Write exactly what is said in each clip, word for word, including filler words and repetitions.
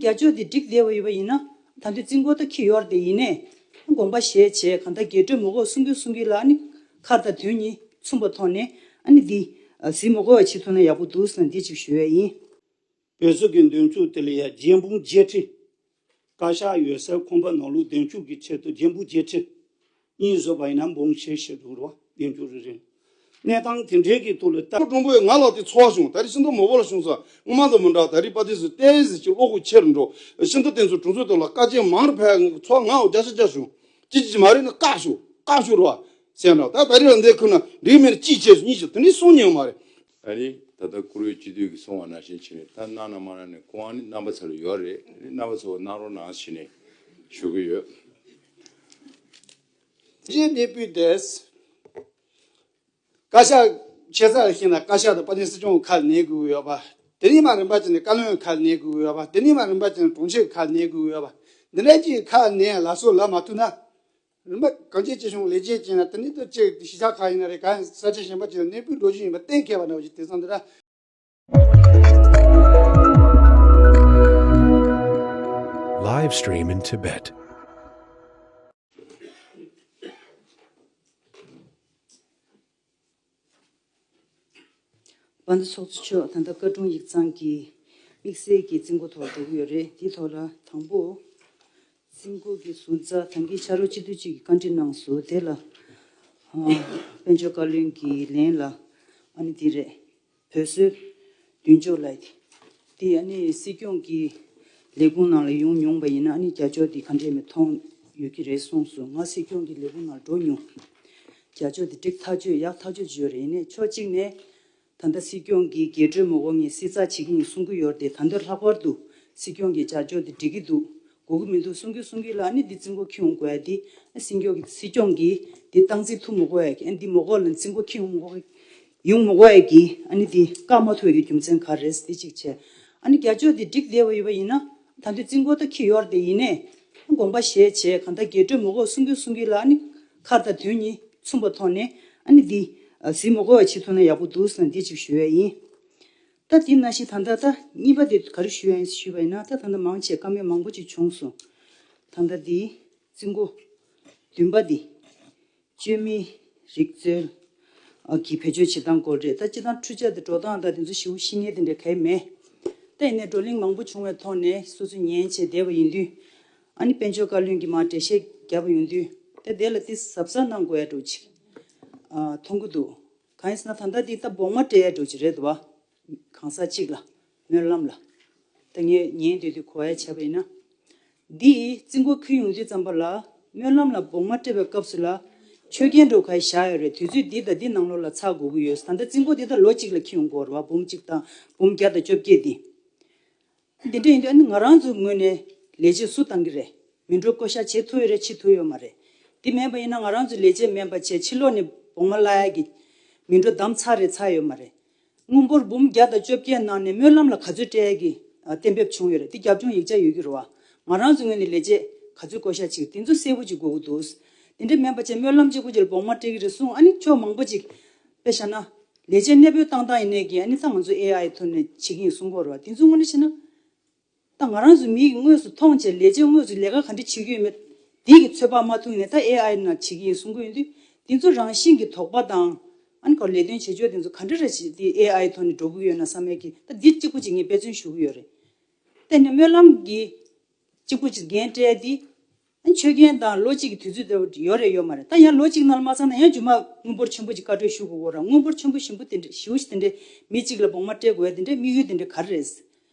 རྒྱ་ཕྱོགས་དེ་འགྲིག་བསྡད་པ་ཡོད་པ་ཡིན་ན། ད་དུང་རྩིས་འཁོར་ད་འཁྱེར་ཡོད་རེད། དེ་ཡིན་ནའི་དགོངས་པ་བཞེས་བྱས། གང་ལྟར་རྒྱས་སྤྲོས་མ་དགོས་གསུང་གི་གསུང་གི་ལ། ཨ་ནི་ཁ་དང་དོན་གཉིས་མཚུངས་པ་ཐོག་ནས། ཨ་ནི་འདི་ཟིན་མ་དགོས་པ་བྱེད་ཐུབ་ན་ཡག་པོ་འདུག་ཟེར་ན་འདི་གཅིག་ཞུ་ཡ་ཡིན། བོད་སོག་གི་མདུན་ཅོག་དེ་ལ་ཡ་རྒྱན་འབུམ་བརྒྱད་ཁྲི། བཀའ་ཤག་ཡོད་སའི་ཁང་པ་ནང་ལོགས་མདུན་ཅོག་གི་ཆེད་དུ་རྒྱན་འབུམ་བརྒྱད་ཁྲི་གཉིས་བཟོས་པ་ཡིན་ན་འབུམ་ཕྱེད་ཕྱེད་འགྲོ་རོགས། མདུན་ཅོག་རེ་རེ། གནས་སྟངས་དེ་འདྲའི་གི་ཐོག་ལ་ལྟ། ཀྲུང་གོས་ང་ལ་དེ་ཚོར་བྱུང་། ད་རེས་ཤིན་ཏུ་མོ་པོ་ལ་བྱུང་ས་སྔོན་མ་དང་མི་འདྲ། ད་རེས་པ་དེ་སུ་ཏོག་ཙམ་ཅིག་བློ་ཁོག་ཆེ་རུ་འགྲོ། ཤིན་ཏུ་དེ་ཚོ་གྲོང་ཚོའི་ཐོག་ལ་བཀའ་བཀྱོན་མང་རུ་ཕེབས། ཚོར་ང་འོ་རྒྱ་ཆ་རྒྱ་བྱུང་། ཅི་ཅི་མ་རེད་ན་བཀག་ཤོག་བཀག་ཤོག་རོགས་ཟེར་འདྲ། ད་ད་རེས་ལ་འདི་ཁུར་ན་རིག་མེད་གཅིག་བྱས་སུ་གཉིས་བྱས་དེ་ནི་གསུང་མྱོང་མ་རེད། ཨ་ནི་ད་ལྟ་བཀུར་འོས་སྤྱི་འཐུས་ཀྱིས་གསུངས་པ་ནང་བཞིན་བྱས་ནས། ད་གནང་ན་མ་གནང་ནས་ཁོང་ཨ་ནི་རྣམ་པ་ཚོ་ལ་ཡོད་རེད། རྣམ་པ་ཚོ་གནང་རོགས་གནང་བྱས་ནས་ཞུ་གི་ཡོད། རྗེས་གནས་སྤུས་དེས། བཀའ་ཤག་ཆེ་ས་ལ་ཤེས་ན་བཀའ་ཤག་དང་དཔལ་ལྡན་སྲིད་སྐྱོང་ཁ་ལ་ཉན་དགོས་ཀྱི་ཡོད་པ། དེ་ནས་མར་རིམ་པ་བྱས་ནས་བཀའ་བློན་ཁ་ལ་ཉན་དགོས་ཀྱི་ཡོད་པ། དེ་ནས་མར་རིམ་པ་བྱས་ནས་དྲུང་ཆེ་ཁ་ལ་ཉན་དགོས་ཀྱི་ཡོད་པ། འདི་འདྲ་ཅིག་ཁ་ལ་ཉན་ལ་སོགས་ལ་མ་ཐུག་ན། རིམ་པ་གང་ཅི་ཅི་བྱུང་ལས་བྱེད་ཅིག་ཡིན་ན། དེ་ནི་ད་ཅིག་གཞིས་ཆགས་ཁག་ཡིན་ན་རེད། གང་ས་ཆ་གཞན་པ་ཅིག་ལ་གནས་སྤོས་འགྲོ་རྒྱུ་ཡིན་པ་གཏན་འཁེལ་བ་འདྲ་བ་ཅིག་དེང་སང་འདི་འདྲ། Live stream in Tibet. དཔལ་ལྡན་ཚོགས་གཙོ་མཆོག་ད་ལྟ་བཀའ་དྲུང་ཡིག་ཚང་གི་དམིགས་བསལ་གྱི་རྩིས་འགོ་ཐོག་འགྲོ་གི་ཡོད་རེད། དེའི་ཐོག་ལ་དང་པོ། རྩིས་འགོ་གི་ཟུར་ཙག་ད་གིན་ཕྱག་རོགས་སྤྱི་འཐུས་གཅིག་གིས་བཀའ་འདྲི་གནང་སོང་། དེ་ལ་ཨ་དཔལ་འབྱོར་བཀའ་བློན་གྱི་ལན་ལ་ཨ་ནི་དེ་རེད། བོད་སྲོལ་མདུན་ཅོག་ལ་དེ་ཨ་ནི་སྲིད་སྐྱོང་གི་ལས་ཁུངས་ནང་ལ་ཡོང་མྱོང་པ་ཡིན་ན། ཨ་ནི་རྒྱ་ཕྱོགས་དེ་ག་འདྲས་མི་མཐོང་ཡོད་ཀྱི་རེད་གསུངས་སོང་། ང་སྲིད་སྐྱོང་གི་ལས་ཁུངས་ནང་འགྲོ་མྱོང་། རྒྱ་ཕྱོགས་དེ་འགྲིག་ཐག་ཆོད། ཡག་ཐག་ཆོད་ཅིག་ཡོད་རེད། ཡིན་ནའི་ཕྱོགས་གཅིག་ནས། ད་ལྟ་སྲིད་སྐྱོང་གིས་རྒྱས་སྤྲོས་མ་དགོས་ངས་སྲིད་ཚགས་བྱེད་ཀྱི་ཡིན་གསུང་གི་ཡོད་རེད་དེ། ད་ལྟ་ལྷག་པར་དུ་སྲིད་སྐྱོང་གིས་བྱ་ཕྱོགས་དེ་འགྲིག་གི་འདུག་དགོས་ཀྱི་མི་འདུག་གསུང་གི་གསུང་གི་ལ། ཨ་ནི་འདི་རྩིས་འགོ་འཁྱེར་ཡོང་དགོས་ཡ་དེ། ཨ་སྲིད་སྐྱོང་གིས་སྲིད་སྐྱོང་གིས་འདི་སྟངས་འཛིན་ཐུབ་མ་དགོས་ཡ་གི། ཨ་འདི་མ་དགོས་ལ་རྩིས་འགོ་འཁྱེར་ཡོང་མ་དགོས་ཡོང་མ་དགོས་ཡ་གི། ཨ་ནི་འདི་བཀག་མ་ཐུབ་ཡ་གི་རྒྱུ་མཚན་ག་རེ་རེད། འདི་གཅིག་བྱས། ཨ་ནི་རྒྱ་ཕྱོགས་དེ་འགྲིག་བསྡད་པ་ཡོད་པ་ཡིན་ན། ད་འདི་རྩིས་འགོ་ད་འཁྱེར་ཡོད་རེད་དེ། ཡིན་ནའི་དགོངས་པ་བཞེས་བྱས། གང་ལྟར་རྒྱས་སྤྲོས་མ་དགོས་གསུང་གི་གསུང་གི་ལ། ཨ་ནི་ཁ་དང་དོན་གཉིས་མཚུངས་པ་ཐོག་ནས། ཨ་ནི་འདི་ཟིན་མ་དགོས་པ་བྱེད་ཐུབ་ན་ཡག་པོ་འདུག་ཟེར་ན་འདི་གཅིག་ཞུ་ཡ་ཡིན། ད་དེ་ནང་བཞིན་ད་ལྟ་ད་གཉིས་པ་དེ་ག་རེ་ཞུ་ཡ་ཡིན་ཞུས་པ་ཡིན་ན། ད་ད་ལྟ་མང་ཆེ་བཀའ་མོལ་མང་པོ་ཅིག་བྱུང་སོང་། ད་ལྟ་འདི་རྩིས་འགོ་བདུན་པ་འདི་བཅོས་མིན་རིག་རྩལ་གྱི་བེད་སྤྱོད་བྱེད་སྟངས་སྐོར་རེད། ད་སྤྱིར་བཏང་འཕྲུལ་ཆས་དེ་འགྲོ་སྟངས་དང་དེ་ཚོ་ཞེ་པོ་ཤེས་མཁན་དེ་འདྲ་གང་ཡང་མེད། ད་ཡིན་ནའི་བགྲོ་གླེང་མང་པོ་བྱུང་བའི་ཐོག་ནས་སོ་སོས་ཉན་བྱས་བསྡད་པ་ཡིན་དུས། ཨ་ནི་དཔལ་འབྱོར་བཀའ་བློན་གྱིས་མར་འགྲེལ་བཤད་བརྒྱབ་པ་ཡིན་དུས། ད་དེ་ལ་དེ་གཟབ་གཟབ་གནང་དགོས་ཡ་འདྲ་ཅིག་ཨ་མཐོང་གི་འདུག་གང་ཡིན་ཟེར་ན་ད་ལྟ་འདི་ད་བོགས་མ་སྤྲད་ཡ་འདྲ་ཅིག་རེད་འདུག་བ། གང་ཟག་གཅིག་ལ། སྨོན་ལམ་ལ། ད་ངས་ཉན་སྡོད་དུས་གོ་ཡ་བྱས་པ་ཡིན་ན། འདི་རྩིས་འགོ་འཁྱེར་ཡོང་དུས་ཙམ་པ་ལ། སྨོན་ལམ་ལ་བོགས་མ་སྤྲད་པའི་སྐབས་སུ་ལ་ཆོད་གན་འདྲ་བོ་ག་བཞག་ཡོད་རེད། དུས་ཚོད་འདི་དང་འདི་ནང་ལོགས་ལ་ཚར་དགོས་ཀྱི་ཡོད། ད་ལྟ་རྩིས་འགོ་འདི་ད་ལོ་གཅིག་ལ་འཁྱེར་ཡོང་དགོས་རེད་བ། འབུམ་གཅིག་དང་འབུམ་བརྒྱ་དང་བཅོ་བརྒྱད་འདི། འདི་འདྲ་ཡིན་དུས་ཨ་ནི་ང་རང་ཚོའི་ངོས་ནས་ལས་བྱེད་སུ་བཏང་གི་རེད། མི་འགྲོ་བསྐོ་བཞག་བྱེད་ཐུབ་ཡོད་རེད། བྱེད་ཐུབ་ཡོད་མ་རེད། དེ་མིན་པ་ཡིན་ན་ང་རང་ཚོའི་ལས་བྱེད་མིན་པ་བྱས་ཕྱི་ལོགས་ནས་བོགས་མ་གླ་ཡ་གི་མི་འགྲོ་བདམས་ཚར་རེད། ཚར་ཡོད་མ་རེད། དངུལ་འབོར་འབུམ་བརྒྱ་དང་བཅོ་བརྒྱད་ནང་ནས་སྨོན་ལམ་ལ་ག་ཚོད་སྤྲད་ཡ་གི་ཨ་གཏན་འབེབས་བྱུང་ཡོད་རེད། དེ་རྒྱབ་ལྗོངས་ཡིག་ཆ་ཡོད་ཀྱི་རེད་བ། ང་རང་ཚོའི་ངོས་ནས་ལས་བྱེད་ག་ཚོད་བསྐོ་བཞག་བྱེད་ཀྱི། དེ་ཚོ་གསལ་པོ་ཅིག་དགོས་ཀྱི་འདུག་དེ་འདྲ་མིན་པ་བྱས་སྨོན་ལམ་གཅིག་པུ་ཅིག་ལ་བོགས་མ་སྤྲད་ཀྱི་རེད་གསུངས། ཨ་ནི་ཕྱོགས་མང་པོ་ཅིག་དཔེ་བཞག་ན། ལས་བྱེད་གནས་སྤོས་བཏང་སྟངས་ཡིན་ནའི་གི་ཨ་ནི་ད་ང་ཚོ་ཨེ་ཨའི་ཐོག་ནས་བྱེད་ཀྱི་ཡིན་གསུང་གི་ཡོད་རེད་བ། དེ་ཚོ་དངོས་གནས་བྱས་ན། ད་ང་རང་ཚོ་མིག་གིས་དངོས་སུ་མཐོང་བྱས་ལས་བྱེད་དངོས་སུ་ལས་ཀ་ག་འདྲ་བྱེད་ཀྱི་ཡོད་མེད་དེ་གི་ཚོད་དཔག་མ་ཐུབ་ནས། ད་ཨེ་ཨའི་ནང་བྱེད་ཀྱི་ཡིན་གསུང་གི་ཡོད་དུས། དེ་ཚོ་རང་བཞིན་གྱི་དོགས་པ་དང་། ཨ་ནི་ཁོ་ལས་དོན་བྱེད་ཕྱོགས་དེ་ཚོ་ག་འདྲ་རེ་བྱེད་དེ་ཨེ་ཨའི་ཐོག་ནས་འགྲོ་གི་ཡོད་ན་བསམ་ཡས་ཀྱི། ད་འདི་གཅིག་པུ་ཅིག་ངས་དཔེ་མཚོན་ཞུ་གི་ཡོད་རེད། དེ་ནས་སྨོན་ལམ་གྱི་གཅིག་པུ་ཅིག་འགན་སྤྲད་དེ། ཨ་ནི་ཆོད་གན་དང་ལོ་གཅིག་གི་དུས་ཚོད་དེ་ཡོད་རེད་ཡོད་མ་རེད། ད་ཡང་ལོ་གཅིག་ནང་ལ་མ་ཚང་ན་ཡང་རྒྱུ་མ་དངུལ་འབོར་ཆེན་པོ་ཅིག་བཀའ་འཁྲོལ་ཞུ་དགོས་ཀྱི་ཡོད་རེད། དངུལ་འབོར་ཆེན་པོ་ཞིམ་པོ་དེ་འདྲ་ཞེ་པོ་ཞིག་དེ་འདྲ་མི་གཅིག་ལ་བོགས་མ་སྤྲད་དགོས་ཡ་དེ་འདྲ་དམིགས་ཡུལ་དེ་འདྲ་ག་རེ་རེད།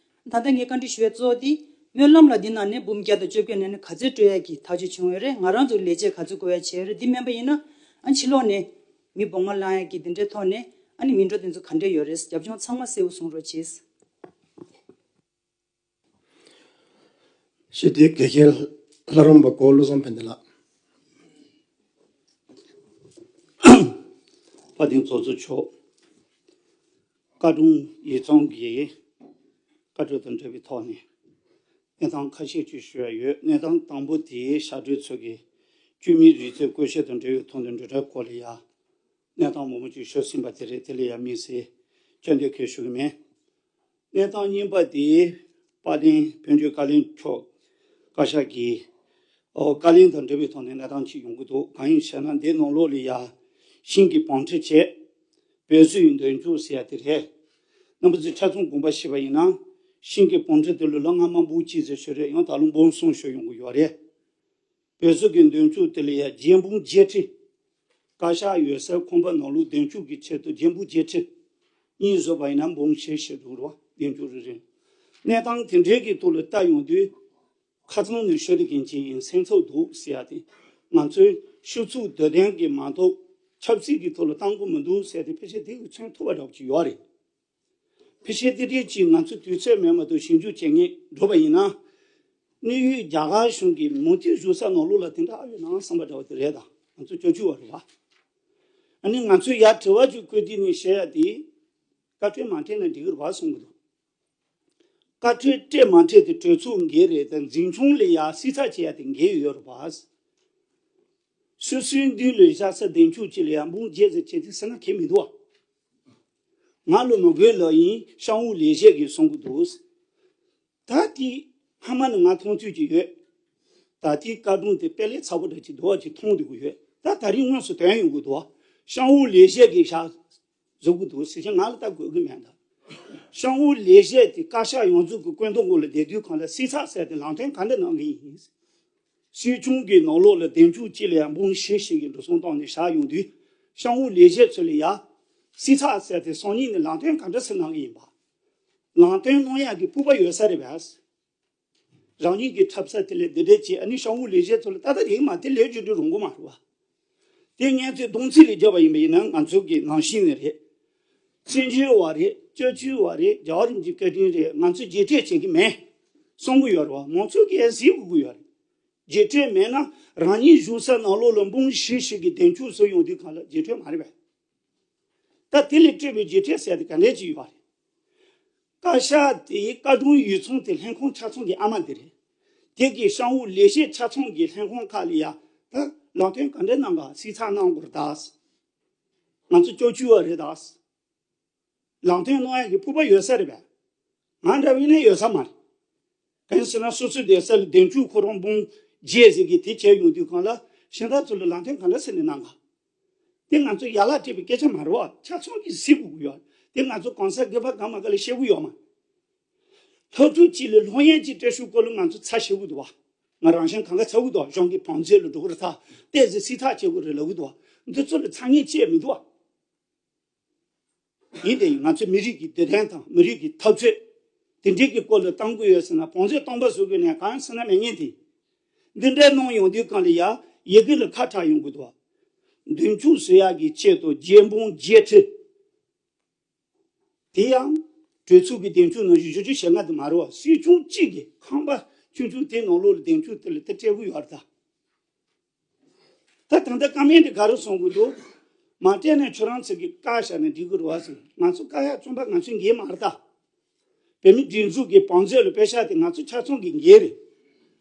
ད་ལྟ་ངས་བཀའ་འདྲི་ཞུ་བའི་གཙོ་བོ་དེ། སྨོན་ལམ་ལ་འདི་ནང་ནས་འབུམ་བརྒྱ་དང་བཅོ་བརྒྱད་ནང་ནས་ག་ཚོད་སྤྲོད་ཡ་གི་ཐག་གཅོད་བྱུང་ཡོད་རེད། ང་རང་ཚོ་ལས་བྱེད་ག་ཚོད་བསྐོ་ཡ་བྱས་ཡོད་རེད། འདི་མིན་པ་ཡིན་ན། ཨ་ཕྱི་ལོགས་ནས་མི་བོགས་མ་བླང་ཡ་གི་འདི་འདྲའི་ཐོག་ནས། ཨ་ནི་མི་འགྲོ་དེ་ཚོ་ག་འདྲ་ཡོད་རེད། རྒྱབ་ལྗོངས་ཚང་མ་གསལ་པོ་གསུང་རོགས་བྱེད། ཞི་བདེའི་དགེ་རྒན་ལྷ་རམས་པ་གོ་བློ་བཟང་ཕན་བདེ་ལགས། དཔལ་ལྡན་ཚོགས་གཙོ་མཆོག་བཀའ་དྲུང་ཡིག་ཚང་གི་བཀའ་འཁྲོལ་དང་འབྲེལ་བའི་ཐོག་ནས་གནས་སྟངས་ཁ་ཤས་ཅིག་ཞུ་ཡ་ཡོད། གནས་སྟངས་དང་པོ་དེ་ཞབས་བྲོའི་ཚོགས་ཀྱི་བཅོས་མིན་རིག་རྩལ་བཀོལ་སྤྱོད་དང་འབྲེལ་བའི་ཐོག་ནས་འབྲེལ་སྒྲ་སྐོར་ལ་ཡ་གནས་སྟངས་མང་པོ་ཅིག་ཤོད་ཟིན་པ་དེ་རེད། དེ་ལ་ཡ་དམིགས་བསལ་སྐྱོན་འདེབས་གལ་ཞུ་གི་མེད། གནས་སྟངས་གཉིས་པ་དེ་ དཔལ་ལྡན་བོད་ལྗོངས་བཀའ་བློན་མཆོག་བཀའ་ཤག་གི་ཨོ་བཀའ་ལན་དང་འབྲེལ་བའི་ཐོག་ནས་གནས་སྟངས་ཅིག་ཡོང་གི་འདུག་གང་ཡིན་ཟེར་ན། འདི་ནང་ལོགས་ལ་ཡ་ཤིང་གི་བང་ཁྲི་བྱས། བོད་གསོས་ཡི་འདོན་ཆུ་ཟེར་ཡ་དེ་རེད། རྣམ་པ་ཚོས་ཆ་ཚང་དགོངས་པ་བཞེས་པ་ཡིན་ན། ཤིང་གི་བང་ཁྲི་དེ་ལ་ལོ་སྔ་མ་འབུམ་གཅིག་ཙམ་ཞིག་རེད། ཡང་ད་ལོ་འབུམ་གསུམ་ཞིག་ཡོང་གི་ཡོད་རེད། བོད་གསོས་ཀྱི་འདོན་ཆུ་དེ་ལ་ཡ་བརྒྱད་འབུམ་བརྒྱད་ཁྲི། བཀའ་ཤག་ཡོད་སའི་ཁང་པ་ནང་ལོགས་འདོན་ཆུ་གི་ཆེད་དུ་བརྒྱད་འབུམ་བརྒྱད་ཁྲི། གཉིས་བཟོས་པ་ཡིན་ན་འབུམ་བཞི་ཞིག་འགྲོ་རོགས། འདོན་ཆུ་རེ་རེ། གནས་སྟངས་དེ་འདྲའི་གི་ཐོག་ལ་ལྟ་ཡོང་དུས། ཁ་ཚང་ནས་ཤོད་དེ་གན་ཅིག་ཡིན་སེམས་ཚོར་འདུག་ཟེར་ཡ་དེ། ང་ཚོའི་ཤུགས་ཚུགས་འདོད་ལྡན་གྱི་མ་གཏོགས་ཆབ་སྲིད་ཀྱི་ཐོག་ལ་བཏང་དགོས་མི་འདུག་ཟེར་ཏེ་ཕལ་ཆེར་དེ་གི་མཚོན་ཐུབ་པ་འདྲ་པོ་ཅིག་ཡོད་རེད། ཕལ་ཆེར་དེ་འདྲའི་ཅིག་ང་ཚོ་དུས་ཚོད་མེད་མ་གཏོགས་ཞིབ་འཇུག་བྱེད་མཁན་འགྲོ་བ་ཡིན་ན། གནས་ཡུལ་རྒྱ་གར་གཞུང་གི་མུ་མཐུད་བཞུགས་ས་ནང་ལོགས་ལ་དེ་འདྲ་ཨ་ཡོད་ན་བསམ་པ་འདྲ་པོ་དེ་རེད། ད་ང་ཚོ་སྐྱོ་སྐྱོ་བ་རེད་བ། ཨ་ནི་ང་ཚོས་ཡར་དྲི་བ་ཅིག་བཀོད་དུས་ནས་བཤད་ཡ་དེ། བཀའ་འཁྲོལ་མ་སྤྲད་ན་འགྲིག་གི་རེད་བ་གསུང་གི་འདུག་བཀའ་འཁྲོལ་སྤྲད་མ་སྤྲད་དེ་གྲོས་ཚོགས་འགན་རེད་དང་། འཛིན་སྐྱོང་ལ་ཡ་བསྲི་ཚགས་བྱེད་ཡ་དེ་འགན་ཡོད་རེད་པ། སོ་སོའི་མདུན་ལ་བཞག་ས་འདེམས་སྐྱོང་ཅིག་ལ་ཡ་འབུམ་བརྒྱད་ཙམ་བྱེད་དུས་ཟེར་ན་ཁེལ་མི་འདུག་བ། ང་ལ་མི་དགོས་ལབ་ཡིན་ཤང་ཝུ་ལེ་ཤན་གྱིས་གསུང་གི་འདུག་ད་དེ་སྔ་མ་ནས་ང་མཐོང་ཚུལ་གྱི་ཡོད། ད་ལྟའི་བཀའ་དྲུང་དེ་དཔེ་ལས་ཚ་པོ་འདྲ་ཅིག་འདུག་བ་ཅིག་མཐོང་བསྡད་ཀྱི་ཡོད། ད་ད་རིང་དངོས་སུ་ཐོན་ཡོང་གི་འདུག་བ། ཤང་ཝུ་ལེ་ཤན་གྱིས་བཞག་བཟོ་གི་འདུག་ཟེར་ཞིང་ང་ལ་ལྟ་དགོས་ཀྱི་མེད་ད། ཤང་ཝུ་ལེ་ཤན་དེ་བཀའ་ཤག་ཡོངས་རྫོགས་ཀྱི་བཀོད་འདོམས་འོག་ལ་བསྡད་དུས་གང་ལ་བསྲི་ཚགས་ཟེར་དེ་ལམ་སྟོན་ག་འདྲ་གནང་གི་ཡིན། སྲིད་སྐྱོང་གི་ནང་ལོགས་ལ་འདེམས་སྐྱོང་གཅིག་ལ་ཡང་འབུམ་བཞི་ཞིག་གི་འགྲོ་སོང་བཏང་ནས་བཞག་ཡོང་དུས། ཤང་ཝུ་ལེ་ཤན་ཚོ་ལ་ཡ་བསྲི་ཚགས་ཟེར་དེ་སང་ཉིན་ནས་ལམ་སྟོན་ག་འདྲ་ཟེར་གནང་གི་ཡིན་པ། ལམ་སྟོན་གནང་ཡག་གི་ཕུགས་པ་ཡོད་ས་རེད་པས། རང་ཉིད་ཀྱི་འཁྲབ་ས་དེ་ལས་འདི་འདྲས་བྱས། ཨ་ནི་ཤང་ཝུ་ལེ་ཤན་ཚོ་ལ་ད་ལྟ་དེ་མ་དེ་ལས་རྒྱུ་འབྲས་རུང་གོ་མ་རེད་བ། དེ་ངས་ཚོས་གདོང་ཚིག་ལས་བརྒྱབ་པ་ཡིན་པ་ཡིན་ན་ང་ཚོ་གི་ནང་བཞིན་ནས་རེད། བཙན་བྱོལ་བ་རེད། སྤྱི་སྤྱོད་བ་རེད། རྒྱལ་བ་རིན་པོ་ཆེའི་བཀའ་དྲིན་རེད། ང་ཚོས་རྗེས་དྲན་བྱེད་ཀྱི་མེད་གསུང་གི་ཡོད་རེད་བ། མང་ཚོགས་ཀྱིས་ཨེ་གཟིགས་དགོས་ཀྱི་ཡོད་རེད། རྗེས་དྲན་མེད་ན་རང་ཉིད་བཞུགས་ས་ནང་ལོགས་ལ་འབུམ་བཞི་ཞིག་གི་འདེམས་སྐྱོང་བཟོ་ཡོང་དུས་གང་ལ་རྗེས་དྲན་མ་རེད་པས། ད་དེ་ལས་སྤྲད་པའི་རྗེས་དྲན་ཟེར་དེ་ག་འདྲས་ཅིག་ཡོད་པ་རེད། བཀའ་ཤག་དེའི་བཀའ་དྲུང་ཡིག་ཚང་དེ་ལྷན་ཁང་ཆ་ཚང་གི་ཨ་མ་དེ་རེད། དེ་གི་ཤང་ཝུ་ལེ་ཤན་ཆ་ཚང་གི་ལྷན་ཁང་ཁག་ལ་ཡ། ད་ལམ་སྟོན་ག་འདྲས་གནང་ག་བསྲི་ཚགས་གནང་དགོས་རེད་ད། ང་ཚོ་སྐྱོ་བཅུག་བ་རེད་ད། ལམ་སྟོན་གནང་ཡག་གི་ཕུགས་པ་ཡོད་ས་རེད་པས། ང་འདྲ་བོ་ཡིན་ན་ཡོད་ས་མ་རེད། གང་ཡིན་ཟེར་ན་སོ་སོའི་བསྡད་ས་ལ་འདེམས་སྐྱོང་ཁོ་རང་འབུམ་བརྒྱད་ཟེར་གི་དེ་བྱས་ཡོང་དུས་གང་ལ་གཞན་དག་ཚོ་ལ་ལམ་སྟོན་ག་འདྲ་ཟེར་ནས་གནང་ག་དེ་ང་ཚོ་ཡ་ལག་སྤྲད་པའི་སྐད་ཆ་མ་རེད་བ། ཆ་ཚང་གིས་གཟིགས་དགོས་ཀྱི་ཡོད། དེ་ང་ཚོ་གང་ཟག་སྒེར་པ་གང་མ་ག་ལ་བཤད་དགོས་ཡོད་མ། སློབ་ཕྲུག་གཅིག་ལ་སློབ་ཡོན་གཅིག་སྤྲད་ཤུགས་སྐོར་ལ་ང་ཚོ་ཚ་ཤེས་དགོས་འདུག་བ། ང་རང་གཞན་གང་ག་ཚ་དགོས་འདུག་གཞུང་གི་བང་མཛོད་ལ་འགྲོ་གི་རེད་ད། ཏོག་ཙམ་བསྲི་ཚགས་བྱེད་དགོས་རེད་ལབ་གི་འདུག་བ། འདི་ཚོ་ལ་ཚ་ངེས་བྱས་མི་འདུག་བ། ཡིན་དེ་ཡིན། ང་ཚོས་མི་རིགས་ཀྱི་བདེ་དོན་དང་མི་རིགས་ཀྱི་འཐབ་རྩོད་དེ་འདྲའི་གི་སྐོར་ལ་གཏང་དགོས་ཡོད་ཟེར་ན་བང་མཛོད་སྟོང་པ་བཟོ་དགོས་ནས་གང་ཟེར་ན་མེད་ངེས་དེ། འདི་འདྲའི་གནང་ཡོང་དུས་གང་ལ་ཡ་ཡི་གེ་ལ་ཁ་གྲག་ཡོང་གི་འདུག་བ། མདུན་ཅུང་བཟོ་ཡག་གི་ཆེད་དུ་རྒྱལ་འབངས་རྒྱལ་ཁྲི། དེ་ཡང་གྲོས་ཚོགས་ཀྱི་འདེམས་སྐྱོང་ནང་བཞིན་བཞི་བཅུ་ཞེ་ལྔ་དེ་མ་རེད་བ། སྲིད་སྐྱོང་གཅིག་གི་ཁང་པ་ཆུང་ཆུང་དེ་ནང་ལོགས་ལ་འདེམས་སྐྱོང་དེ་ལ་དེ་སྤྲད་དགོས་ཡོད་རེད་ད། ད་ད་ལྟ་བཀའ་མོལ་འདི་ག་རེ་གསུང་གི་འདུག་མ་སྤྲད་ན་ཁྱོད་རང་ཚོ་གི་བཀའ་བཞག་ན་འགྲིག་གི་རེད་བ་ཟེར། ང་ཚོ་བཀའ་ཡག་བཙོན་པ་ང་ཚོའི་འགན་མ་རེད་ད། བོད་མི་སྒྲིག་འཛུགས་ཀྱི་བང་མཛོད་ལ་པེ་ཤག་དེ་ང་ཚོ་ཆ་ཚང་གི་འགན་རེད།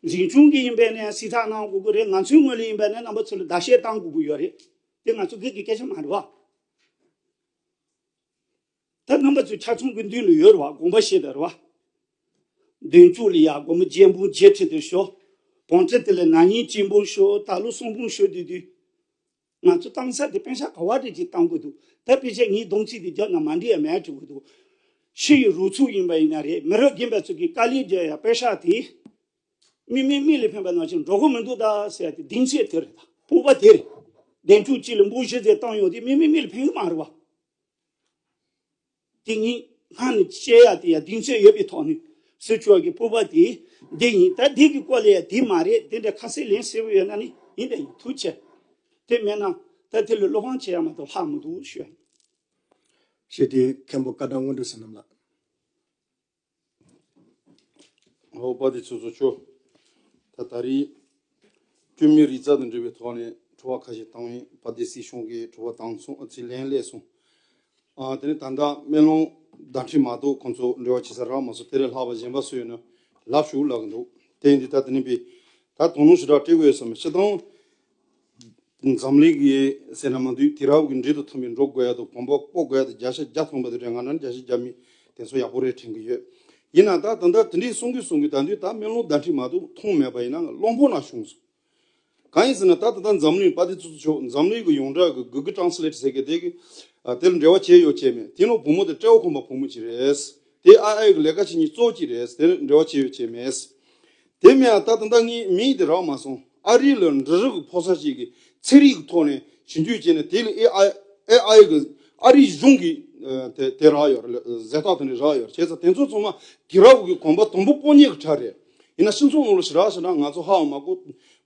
འཛིན་སྐྱོང་གི་ཡིན་པས་ན་བསྲི་ཚགས་གནང་དགོས་ཀྱི་རེད། ང་ཚོའི་ངོས་ལ་ཡིན་པས་ན་རྣམ་པ་ཚོ་ལ་བརྡ་ཤད་བཏང་དགོས་ཀྱི་ཡོད་རེད། དེ་ང་ཚོ་སྒེར་གྱི་སྐད་ཆ་མ་རེད་བ། ད་རྣམ་པ་ཚོའི་ཆ་ཚང་གི་མདུན་ལ་ཡོད་རེད་བ། དགོངས་པ་བཞེས་དང་རེད་བ། མདུན་ཅུང་ལ་ཡ་སྒོར་མོ་བརྒྱད་འབུམ་བརྒྱད་ཁྲི་དེ་ཤོག་བང་ཁྲི་དེ་ལ་ན་ནིང་གཅིག་འབུམ་ཤོག་ད་ལོ་གསུམ་འབུམ་ཤོག་དུས་དུས། ང་ཚོ་བཏང་ས་དེ་པེ་ཤག་ག་བ་དེ་ཅིག་བཏང་དགོས་འདུག་ད་ཕལ་ཆེར་ངའི་གདོང་ཚིག་དེ་རྒྱབ་ན་མ་འགྲིག་ཡ་མེད་དྲན་གྱི་འདུག་ཕྱི་ཡི་རོགས་ཚོགས་ཡིན་པ་ཡིན་ན་རེད། མི་རབས་རྒན་པ་ཚོ་གིས་དཀའ་ལས་རྒྱག་ཡ་པེ་ཤག་དེ། མི་མི་མི་ལ་ཕན་པ་ནང་བཞིན་འགྲོ་གི་མི་འདུག་ད་ཟེར་ཡ་དེ་གདེང་ཚོད་དེ་རེད་ད། སྤོབས་པ་དེ་རེད། འདེམས་སྐྱོང་གཅིག་ལ་འབུམ་བཞི་ཙམ་བཏང་ཡོང་དུས་མི་མི་མི་ལ་ཕན་གི་མ་རེད་བ། དེ་ཉིད་སྔ་ནས་བཤད་ཡ་དེ་ཡ་གདེང་ཚོད་ཡོད་པའི་ཐོག་ནས་སྲིད་སྐྱོང་གི་སྤོབས་པ་དེ་འདི་ཡིན། ད་འདི་གི་སྐོར་ལ་ཡ་དེ་མ་རེད། དེ་འདྲ་ཁ་གསལ་ལན་གསལ་པོ་ཡོད་ན་ནི་ཡིན། ད་ཡིན། ཐུགས་རྗེ་ཆེ། དེ་མེད་ན་ད་དེ་ལ་བློ་ཕམ་བྱེད་ཡ་མ་གཏོགས་ལྷག་མི་འདུག་ཞུ་ཡ་ཡིན། ཞེས་དེ་མཁན་པོ་བཀའ་དྲིན་དངོས་གྲུབ་བསོད་ནམས་ལགས། ཨོ་དཔལ་ལྡན་ཚོགས་གཙོ་མཆོག་ད་ད་རེས་བཅོས་མའི་རིག་རྩལ་དང་འབྲེལ་བའི་ཐོག་ནས་དྲི་བ་ཁ་ཤས་བཏང་ཡིན། དཔལ་ལྡན་སྲིད་སྐྱོང་གིས་དྲི་བ་བཏང་སོང་། ཨ་ཙི་ལན་སླེབས་སོང་། ཨ་དེ་ནས་ད་ལྟ་སྨོན་ལམ་བརྡ་འཕྲིན་མ་གཏོགས་ཁོང་ཚོ་འབྲེལ་བ་བྱེད་ས་རག་མ་སོང་། དེ་ལས་ལྷག་པ་གཞན་པ་སུ་ཡོད་ན་ལབ་ཞུ་ལབ་གི་འདུག་དེ་ཡིན་དུས་ད་དེ་ནས་པའི་ད་དོ་སྣང་ཞེ་དྲག་སྤྲད་དགོས་ཡོད་ས་མེད། སྤྱིར་བཏང་འཛམ་གླིང་གི་ཟེར་ན་མ་འདུག་དུས་རབས་ཀྱི་འགྲན་དུ་ཐོན་པའི་འགྲོ་དགོས་ཡ་དང་གོམ་པ་སྤོ་དགོས་ཡ་དང་བརྒྱ་ཆ་བརྒྱ་ཐོན་པ་དེ་འདྲ། ང་རང་བརྒྱ་ཆ་བརྒྱ་མེད། དེ་ཚོ་ཡག་པོ་རེད་དྲན་གྱི་ཡོད། ཡིན་ན་ད་ད་ལྟ་དེ་འདྲའི་གསུང་གི་གསུང་གི་ད་འདི་ད་སྨོན་ལམ་བརྡ་འཕྲིན་མ་གཏོགས་མཐོང་མེད་པ་ཡིན་ན་བློང་ཕོག་ན་བྱུང་སོང་། གང་ཡིན་ཟེར་ན་ད་ད་ལྟ་འཛམ་གླིང་དཔལ་ལྡན་ཚོགས་གཙོ་མཆོག་འཛམ་གླིང་གི་ཡོངས་གྲགས་ཀྱི་Google Translate ཟེར་གི་དེ་གི་ཨ་དེ་ལ་འབྲེལ་བ་བྱས་ཡོད་བྱས་མེད། དེ་ནང་བུ་མོ་དེ་སྤྲེའུ་ཁོམ་པ་བུ་མོ་ཅིག་རེད། དེ་ཨ་ཨའི་གི་ལས་ཀ་བྱེད་མཁན་གཙོ་བོ་ཅིག་རེད། དེ་ལ་འབྲེལ་བ་བྱས་ཡོད་བྱས་མེད། དེ་མིན་ད་ད་ལྟ་ངའི་མིང་དེ་རག་མ་སོང་། ཨ་རི་ལ་འབྲི་རིགས་ཀྱི་ཕོ་གསར་ཞིག་གིས་ཚན་རིག་གི་ཐོག་ནས་ཞིབ་འཇུག་བྱས་ནས་དེ་ལ་ཨེ་ཨའི་ཨེ་ཨའི་གི་ཨ་རིའི་གཞུང་གི་ཨ་དེ་དེ་རག་ཡོད་རེད། ཟེར་ཐག་དེ་འདྲ་རག་ཡོད་རེད། བྱས་ཙང་དེ་ཚོ་ཚང་མ་དུས་རབས་ཀྱི་གོམ་པ་དང་པོ་སྤོ་ཉེས་ཀྱི་གྲས་རེད། ཡིན་ན་སྤྱི་ཚོགས་ནང་ལ་ཞེ་དྲག་ཞེ་དྲག་ང་ཚོ་ཧ་ཡང་མ་གོ།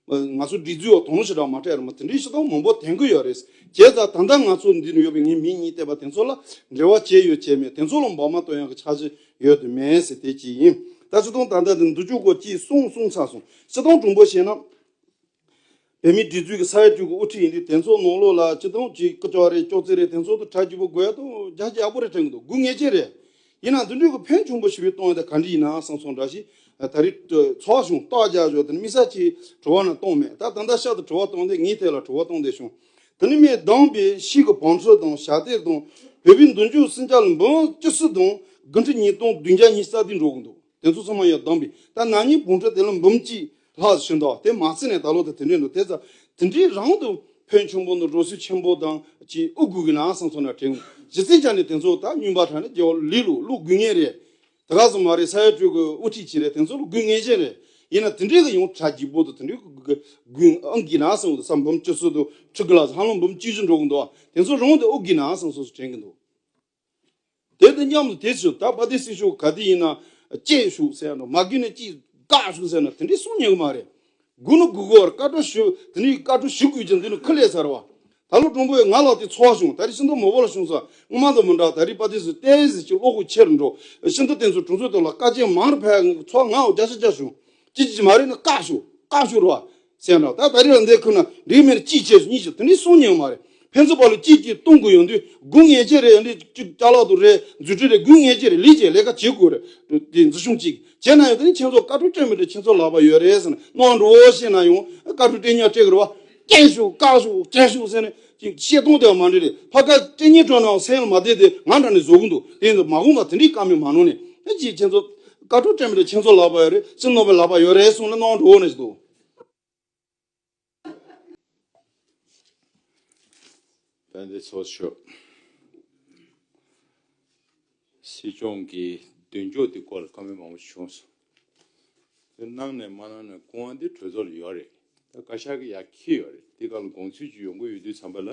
ང་ཚོ་སྒྲིག་འཛུགས་འོག་དང་པོ་ཞེ་དྲག་མ་སྤྲད་རེད་མ། དེ་འདྲའི་ཞེ་དྲག་མང་པོ་ཐོན་གི་ཡོད་རེད། བྱས་ཙང་ད་ལྟ་ང་ཚོ་འདི་ནས་ཡོད་པའི་ངའི་མིང་གཉིས་བལྟས་པ་དེ་ཚོ་ལ་འབྲེལ་བ་བྱས་ཡོད་བྱས་མེད། དེ་ཚོ་ལ་འབབ་མ་གཏོང་ཡག་གི་འཆར་གཞི་ཡོད་དུ་མེད་ཟེར་དེ་གཅིག་ཡིན། ད་སྤྱི་བཏང་ད་ལྟ་འདི་འདི་བཅུ་གོ་གཅིག་གསུངས་གསུངས་ཚར་སོང་། སྤྱི་བཏང་དྲང་པོ་བཤད་ན། བོད་མིའི་སྒྲིག་འཛུགས་ཀྱི་ས་ཡ་དྲུག་གི་དབུ་ཁྲིད་ཡིན་དུས་དེ་ཚོ་ནང་ལོགས་ལ་སྤྱི་བཏང་གི་ཀུ་ཅོ་རེད་ཅོག་ཙེ་རེད། དེ་ཚོ་དང་གྲ་རྒྱས་པོ་དགོས་ཡག་དང་རྒྱ་ཆེ་ཡག་པོ་རེད་དྲན་གི་འདུག་དགོས་ངེས་ཅན་རེད། ཡིན་ན་འདི་འདྲའི་གི་ཕན་ཆུང་པོ་ཞིག་བཏང་ཡོད་དེ་ག་འདྲ་ཡིན་ན་བསམ་སོང་འདྲ་ཞིག་ད་རེས་ཚོགས་བྱུང་རྟགས་རྒྱག་བཞག་དེ་ནི་དམིགས་བསལ་གྱི་དྲི་བ་ནང་གཏོང་མེད། ད་ད་ལྟ་ཤག་ཏུ་དྲི་བ་གཏོང་དེ་ངའི་ཐད་ལ་དྲི་བ་གཏོང་དེ་བྱུང་། དེ་ནི་མི་བདམས་པའི་ཕྱིའི་གི་བང་ཁྲི་དང་ཞབས་སྟེགས་དང་བོད་པའི་མདུན་ཅོག་སུམ་བརྒྱ་ལ་འབུམ་བཅུ་བཞི་དང་དགུ་ཁྲི་ཉིས་སྟོང་བདུན་བརྒྱ་ཉི་ཤུ་རྩ་བདུན་འགྲོ་གི་འདུག་དེ་ཚོ་ཚང་མ་ཡར་བདམས་པས་ད་ན་ནིང་བང་ཁྲི་དེ་ལ་འབུམ་གཅིག་ལྷག་ཕྱིན་འདུག་དེ་མ་ཚད་ནས་ད་ལོ་དེ་དེ་འདྲས་འདུག་དེ་ཙང་དེ་འདྲའི་རང་དུ་ཕན་ཆུང་པོ་འདུག་འགྲོ་སྲོལ་ཆེན་པོ་དང་ཅིག་ཨུ་དགོས་གི་ན་བསམ་སོང་ན་དྲན། གཞི་རྩའི་ཆ་ནས་དེ་ཚོ་ད་རྙིང་པ་དྲགས་ནས་རྒྱལ་བ་ལི་ལུ་ལུགས་དགོས་ངེས་རེད། དེ་ག་ཙམ་མ་རེད། ས་ཡ་དྲུག་གི་དབུ་ཁྲིད་ཅིག་རེད། དེ་ཚོ་ལ་དགོས་ངེས་ཅན་རེད། ཡིན་ན་དེ་འདྲའི་གི་ཡོང་གྲ་རྒྱས་པོ་དང་དེ་འདྲའི་གི་དགོས་ཨང་གི་ན་བསམ་འདུག་ས་འབུམ་བཅུ་གསུམ་དང་ཁྲི་གི་ལ་ཧ་ལམ་འབུམ་བཅུ་བཞི་འགྲོ་གི་འདུག་དེ་ཚོ་རང་དེ་ཨུ་གི་ན་བསམ་སོང་སོ་དྲན་གི་འདུག་དེ་དང་མཉམ་དུ་དེ་ཚོ་ད་པ་དེ་སྲིད་ཤོག་ག་དེ་ཡིན་ན་བཅད་ཤོག་ཟེར་ཡ་འགྲོ་མ་དགོས་ན་ཅིག་བཀག་ཤོག་ཟེར་ན་དེ་འདྲའི་གསུང་ཉན་གི་མ་རེད། དགོས་ན་དགོས་གི་བར་བཀའ་འཁྲོལ་ཞུ་དེ་ནས་བཀའ་འཁྲོལ་ཞུ་དགོས་ཀྱང་འདི་ནི་ཁུ་ལས་ཚར་བ། ད་ལོ་དྲང་པོ་ཡོད་ང་ལ་དེ་ཚོར་བྱུང་། ད་རེས་ཤིན་ཏུ་མོ་བོ་ལ་བྱུང་ས་སྔོན་མ་དང་མི་འདྲ། ད་རེས་པ་དེ་ཚོ་ཏོག་ཙམ་ཅིག་བློ་ཁོག་ཆེར་འགྲོ། ཤིན་ཏུ་དེ་ཚོ་གྲོང་ཚོ་དེ་ལ་དཀའ་སྤྱད་མང་རུ་ཕེབས་ཚོར་ང་འོ་རྒྱ་ཆ་རྒྱ་བྱུང་། ཅི་ཅི་མ་རེད་ན་བཀག་ཤོག་བཀག་ཤོག་རོ་ཟེར་འདྲ། ད་ད་རེས་ལ་འདས་ཁུ་ན་འགྲིག་མེད་ན་གཅིག་བྱས་སོ་གཉིས་བྱས་དེ་འདྲའི་གསུང་ཉན་མ་རེད། ཕན་ཚུན་བར་ལ་གཅིག་གཅིག་གཏོང་དགོས་ཡོང་དུས་དགོས་ངེས་ཅན་རེད། འདི་གཅིག་ཅ་ལག་ཏུ་རེད། འཛུལ་ཁྲིད་རེད། དགོས་ངེས་ཅན་རེད། ལས་ཀྱི་ལས་ཀ་བྱེད་དགོས་རེད། དེ་འཛུལ་ཤོག་གཅིག་བྱས་ན་ཡང་དེ་ནི་ཁྱེད་ཚོ་བཀའ་འཁྲོལ་སྤྲད་མི་འདྲ། ཁྱེད་ཚོ་ལག་པ་ཡོད་རེད་ཟེར་ན་གནང་འགྲོ་བཤད་ན་ཡང་བཀའ་འཁྲོལ་སྤྲད་ཉག་སྤྲད་གི་རེད་བ། བཀལ་ཤོག་བཀག་ཤོག་བཀལ་ཤོག་ཟེར་ནས་ཅིག་བཤད་སྟངས་དེ་བ་མ་འདྲ་རེད། ཕ་ག་སྤྲད་ཉག་སྤྲོད་ནའང་སེམས་ལ་མ་བདེ་དེ་ང་འདྲ་ནས་བཟོ་གི་འདུག་དེ་ཡིན་དུས་མ་འོངས་པ་དེ་འདྲའི་བཀའ་མོལ་མ་གནང་ནས་ཨ་ཅིག་ཁྱེད་ཚོ་བཀའ་འཁྲོལ་སྤྲད་མི་འདྲ། ཁྱེད་ཚོ་ལག་པ་ཡོད་རེད། སྤྱི་ནོར་བའི་ལག་པ་ཡོད་རེད་གསུངས་ནས་གནང་འགྲོ་བོ་ནས་ཅིག་འདུག་དཔལ་ལྡན་ཚོགས་གཙོ། སྲིད་སྐྱོང་གི་མདུན་ཅོག་དེ་སྐོར་ལ་བཀའ་མོལ་མང་པོ་བྱུང་སོང་། དེ་གནང་ནས་མ་གནང་ནས་སྐུ་དབང་དེ་གྲོས་ཚོགས་ལ་ཡོད་རེད། ད་བཀའ་ཤག་གིས་ཡར་འཁྱེར་ཡོད་རེད། དེ་ག་ལ་དགོངས་ཚུལ་ཅིག་ཡོང་གི་ཡོད་དུས་ཙམ་པ་ལ།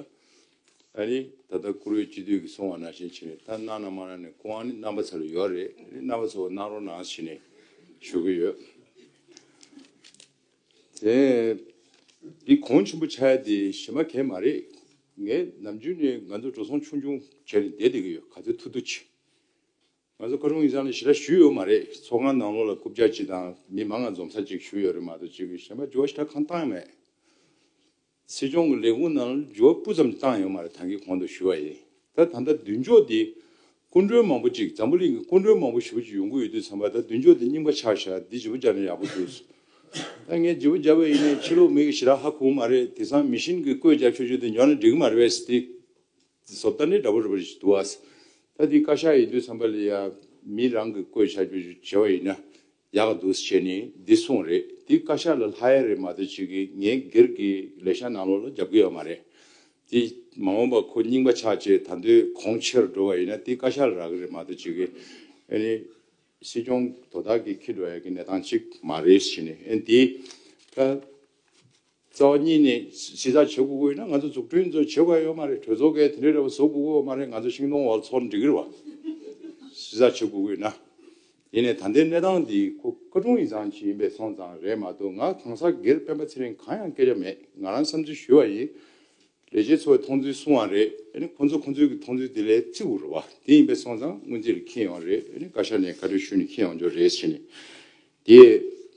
ཨ་ནི་ད་ལྟ་བཀུར་འོས་སྤྱི་འཐུས་ཀྱིས་གསུངས་པ་ནང་བཞིན་བྱས་ནས་ད་གནང་ན་མ་གནང་ནས་སྐུ་དབང་ནི་རྣམ་པ་ཚོ་ལ་ཡོད་རེད། རྣམ་པ་ཚོ་གནང་རོགས་གནང་བྱས་ནས་ཞུ་གི་ཡོད། དེ་འདི་གོང་ཆེན་པོ་ཆགས་ཡ་དེ་གཞན་པ་གང་ཡང་མ་རེད། ངས་ནམ་རྒྱུན་ནས་ང་ཚོ་འགྲོ་སོང་ཆུང་ཆུང་བྱས་ནས་བསྡད་བསྡད་ཀྱི་ཡོད། ག་ཚོད་ཐུབ་ཐུབ་བྱས། ང་ཚོ་བཀའ་དྲུང་ཡིག་ཚང་ལ་ཞེ་དྲག་ཞུས་ཡོད་མ་རེད། ཚོགས་ཁང་ནང་ལོགས་ལ་རྐུབ་བཀྱག་གཅིག་དང་མི་མང་ང་འཛོམས་ས་གཅིག་ཞུས་ཡོད་རེད་མ་གཏོགས་གཅིག་གཞན་པ་འགྱུར་བ་ཞེ་དྲག་གང་བཏང་ཡོད་མེད། སྲིད་སྐྱོང་གི་ལས་ཁུངས་ནང་ལ་འགྱུར་བ་སྤུ་ཙམ་བཏང་ཡོད་མ་རེད། ད་གིན་གོང་དུ་ཞུས་པ་ཡིན། ད་ད་ལྟ་མདུན་ཅོག་འདི་སྐུ་མགྲོན་མང་པོ་ཅིག་འཛམ་བུ་གླིང་གི་སྐུ་མགྲོན་མང་པོ་ཞེ་པོ་ཅིག་ཡོང་གི་ཡོད་དུས་ཙམ་པ་ད་མདུན་ཅོག་འདི་རྙིང་པ་ཆགས་ཤག་འདི་བརྗེ་པོ་རྒྱག་ན་ཡག་པོ་འདུག་ད་ངས་བརྗེ་པོ་བརྒྱབ་པ་ཡིན་ནའི་ཕྱི་ལོགས་མི་གིས་ཞེ་དྲག་ཧ་གོ་གི་མ་རེད། དེང་སང་མི་ཤིན་གྱིས་བཀོད་རྒྱག་ཆོག་ཆོག་དེ་ཉོ་ན་འགྲིག་གི་མ་རེད་པས་ཟེར་ཏེ། བཟོ་ལྟ་ནི་འདྲ་པོ་འདྲ་པོ་ཞིག་འདུག་ཨ། ད་འདི་བཀའ་ཤག་ཡིན་དུས་ཙམ་པ་ལ་ཡ་མི་རང་གིས་བཀོད་བྱ་རྒྱུ་བྱས་པ་ཡིན་ན་ཡག་འདུག་ཟེར་ནས་འདི་གསུངས་རེད། འདི་བཀའ་ཤག་ལ་ལྷག་ཡ་རེད་མ་གཏོགས་ཅིག་གིས་ངའི་སྒེར་གྱི་ལས་ཤག་ནང་ལོགས་ལ་རྒྱབ་ཀྱི་ཡོད་མ་རེད། འདི་མ་འོངས་པ་ཁོ་རྙིང་པ་ཆགས་བྱས་ད་དུང་གོང་ཆེ་རུ་འགྲོ་བ་ཡིན་ན་འདི་བཀའ་ཤག་ལ་རག་གི་རེད་མ་གཏོགས་ཅིག་གིས་ཨ་ནི་སྲིད་སྐྱོང་དོ་བདག་གིས་འཁྱེར་འགྲོ་ཡ་གི་གནས་སྟངས་ཅིག་མ་རེད་ཟེར་ནས་ཨ་ནི་འདི་ད། རྩ་བ་ཉིད་ནས་གཞི་རྩ་བྱེད་དགོས་ཀྱི་ཡོད་ན་ང་ཚོ་འཛུགས་སྐྲུན་ཚོ་བྱེད་དགོས་ཡ་ཡོད་མ་རེད། གྲོས་ཚོགས་ཀྱིས་དེ་འདྲའི་འདྲ་བ་བཟོ་དགོས་ཀྱི་ཡོད་མ་རེད། ང་ཚོ་ཤིང་སྡོང་འོག་ཚོར་འགྲིག་གི་རེད་བ། གཞི་རྩ་བྱེད་དགོས་ཀྱི་ཡོད་ན། ཡིན་ནའི་ད་ལྟའི་གནས་སྟངས་འདི་ཁོ་བཀའ་དྲུང་ཡིག་ཚང་ཅིག་ཡིན་པའི་སོང་ཙང་རེད་མ་གཏོགས་ང་གང་ཟག་སྒེར་སྤེན་པ་ཚེ་རིང་གང་ཡང་སྐད་ཆ་མེད། ང་རང་བསམ་ཚུལ་ཞུས་པ་ཡིན། ལས་བྱེད་ཚོའི་མཐོང་ཚུལ་གསུང་བ་རེད། ཨ་ནི་ཁོང་ཚོ་ཁོང་ཚོའི་གི་མཐོང་ཚུལ་དེ་ལས་བརྩི་དགོས་རེད་བ། དེ་ཡིན་པའི་སོང་ཙང་སྔོན་རྩིས་ལ་འཁྱེར་ཡོང་རེད། ཨ་ནི་བཀའ་ཤག་ནས་བཀའ་འཁྲོལ་ཞུས་ནས་འཁྱེར་ཡོང་རྒྱུ་རེད་ཟེར་ནས། དེ་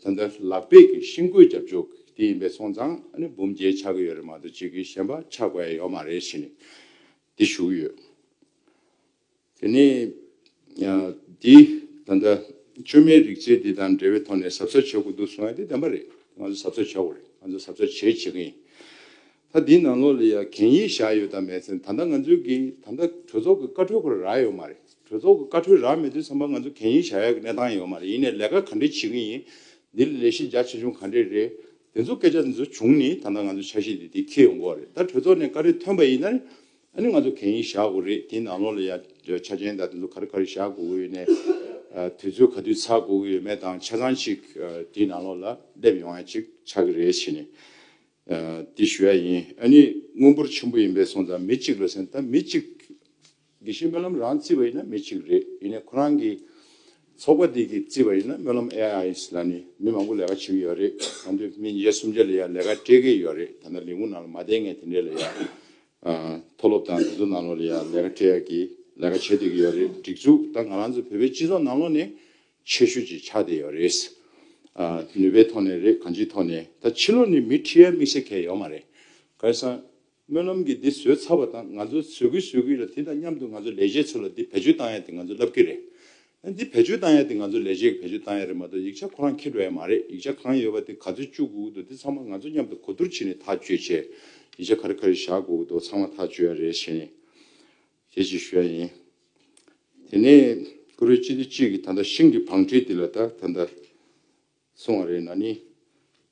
ད་ལྟ་ལག་པས་ཀྱི་ཤིང་བརྐོས་རྒྱབ་ཕྱོགས་དེ་ཡིན་པའི་སོང་ཙང་ཨ་ནི་འབུམ་བརྒྱད་ཆགས་ཀྱི་ཡོད་རེད་མ་གཏོགས་གཅིག་གིས་གཞན་པ་ཆགས་དགོས་ཡ་ཡོད་མ་རེད་ཟེར་ནས་འདི་ཞུ་གི་ཡོད། དེ་ནས་ཡང་འདི་ད་ལྟ་བཅོས་མའི་རིག་རྩལ་འདི་དང་འབྲེལ་བའི་ཐོག་ནས་གཟབ་གཟབ་བྱེད་དགོས་འདུག་གསུང་ཡ་དེ་བདེན་པ་རེད། ང་ཚོ་གཟབ་གཟབ་བྱ་དགོས་རེད། ང་ཚོ་གཟབ་གཟབ་བྱེད་བྱེད་ཀྱི་ཡིན། ད་འདིའི་ནང་ལོགས་ལ་ཡ་གན་ཡིག་བཞག་ཡོད་དམ་མེད་ཟེར་ད་ལྟ་ང་ཚོའི་གི་ད་ལྟ་གྲོས་ཚོགས་ཀྱི་བཀའ་འཁྲོལ་ཁོ་རང་རག་ཡོད་མ་རེད། གྲོས་ཚོགས་ཀྱི་བཀའ་འཁྲོལ་རག་མེད་དུས་ཙམ་པ་ང་ཚོ་གན་ཡིག་བཞག་ཡག་གི་གནས་སྟངས་ཡོད་མ་རེད། ཡིན་ནའི་ལས་ཀ་ག་འདྲས་བྱེད་ཀྱི་ཡིན། འདི་ལ་ལས་གཞི་རྒྱ་ཆེ་ཆུང་ག་འདྲས་རེད། དེ་ཚོ་སྐད་ཆ་དེ་ཚོ་བྱུང་ནས་ད་ལྟ་ང་ཚོ་འཆར་གཞི་འདི་འདི་འཁེལ་ཡོང་གི་རེད། ད་གྲོས་ཚོགས་ནས་བཀའ་འཁྲོལ་ཐོན་པ་ཡིན་ན། ཨ་ནི་ང་ཚོ་གན་ཡིག་བཞག་དགོས་རེད། དེའི་ནང་ལོགས་ལ་ཡ་ཆ་རྐྱེན་དང་དེ་ཚོ་ག་རེ་ག་རེ་བཞག་དགོས་ཀྱི་ཡོད་ནས། ཨ། དུས་ཚོད་ག་དུས་ཚར་དགོས་ཀྱི་ཡོད་མེད་དང་ཆ་ཚང་ཅིག་ཨ། དེའི་ནང་ལོགས་ལ་སླེབས་ཡོང་ཡ་ཅིག་ཆགས་ཀྱི་རེད་ཟེར་ནས། ཨ། དེ་ཞུ་ཡ་ཡིན། ཨ་ནི་དངུལ་འབོར་ཆེན་པོ་ཡིན་པས་སོང་ཙང་མི་གཅིག་ལ་ཟེར་ན། ད་མི་གཅིག་དགེ་བཤེས་སྨོན་ལམ་རང་བརྩིས་པ་ཡིན་ན་མི་གཅིག་རེད། ཡིན་ནའི་ཁོ་རང་གི་ཚོགས་པ་དེ་གིས་བརྩིས་པ་ཡིན་ན་སྨོན་ལམ་ཨེ་ཨའི་ཨེས་ལབ་ནས་མི་མང་པོ་ལས་ཀ་བྱེད་ཀྱི་ཡོད་རེད། གང་འདོད་མི་ཉིས་བརྒྱ་སུམ་བརྒྱ་ལ་ཡ་ལས་ཀ་སྤྲད་ཀྱི་ཡོད་རེད། ད་ལྟ་ལས་ཁུངས་ནང་ལ་མ་བསྡད་མཁན་དེ་འདྲས་ལ་ཡ། ཨ། མཐོ་སློབ་དང་དེ་ཚོ་ནང་ལོགས་ལ་ཡ་ལས་ཀ་སྤྲད་ཡག་གི་ལས་ཀ་བྱེད་བསྡད་ཀྱི་ཡོད་རེད། སྒྲིག་འཛུགས་ད་ང་རང་ཚོ་བོད་པའི་སྤྱི་ཚོགས་ནང་ལོགས་ནས་ཆེ་ཤོས་ཅིག་ཆགས་བསྡད་ཡོད་རེད། ཨ། ནུས་པའི་ཐོག་ནས་རེད། གང་ཅིའི་ཐོག་ནས། ད་ཕྱི་ལོགས་ནས་མི་ཁྲིད་ཡ་དམིགས་བསལ་གང་ཡང་ཡོད་མ་རེད། ག་རེ་ཟེར་ན། སྨོན་ལམ་གྱིས་འདི་བཟོས་ཚར་བ་དང་ང་ཚོ་བཟོ་གི་བཟོ་གི་ལ། དེ་དང་མཉམ་དུ་ང་ཚོ་ལས་བྱེད་ཚོ་ལ་འདི་བེད་སྤྱོད་བཏང་ཡ་དེ་ང་ཚོ་ལབ་ཀྱི་རེད། འདི་བེད་སྤྱོད་བཏང་ཡ་དེ་ང་ཚོ་ལས་བྱེད་ཀྱིས་བེད་སྤྱོད་བཏང་ཡ་རེད་མ་གཏོགས་ཡིག་ཆ་ཁོ་རང་འཁྱེར་འགྲོ་ཡ་མ་རེད། ཡིག་ཆ་གང་ཡོད་པ་དེ་ག་ཚོད་བཅུག་དགོས་འདུག་དེ་ཚང་མ་ང་ཚོ་མཉམ་དུ་གོ་བསྡུར་བྱས་ནས་ཐག་གཅོད་བྱས། ཡིག་ཆ་ག་རེ་ག་རེ་བཞག་དགོས་འདུག་ཚང་མ་ཐག་གཅོད་ཡ་རེད་ཟེར་ནས་དེ་ཅིག་ཞུ་ཡ་ཡིན། དེ་ནས་བཀུར་འོས་སྤྱི་འཐུས་གཅིག་གིས་ད་ལྟ་ཤིང་གི་བང་ཁྲི་འདི་ལ་ད་ད་ལྟ་གསུངས་པ་རེད། ན་ནིང་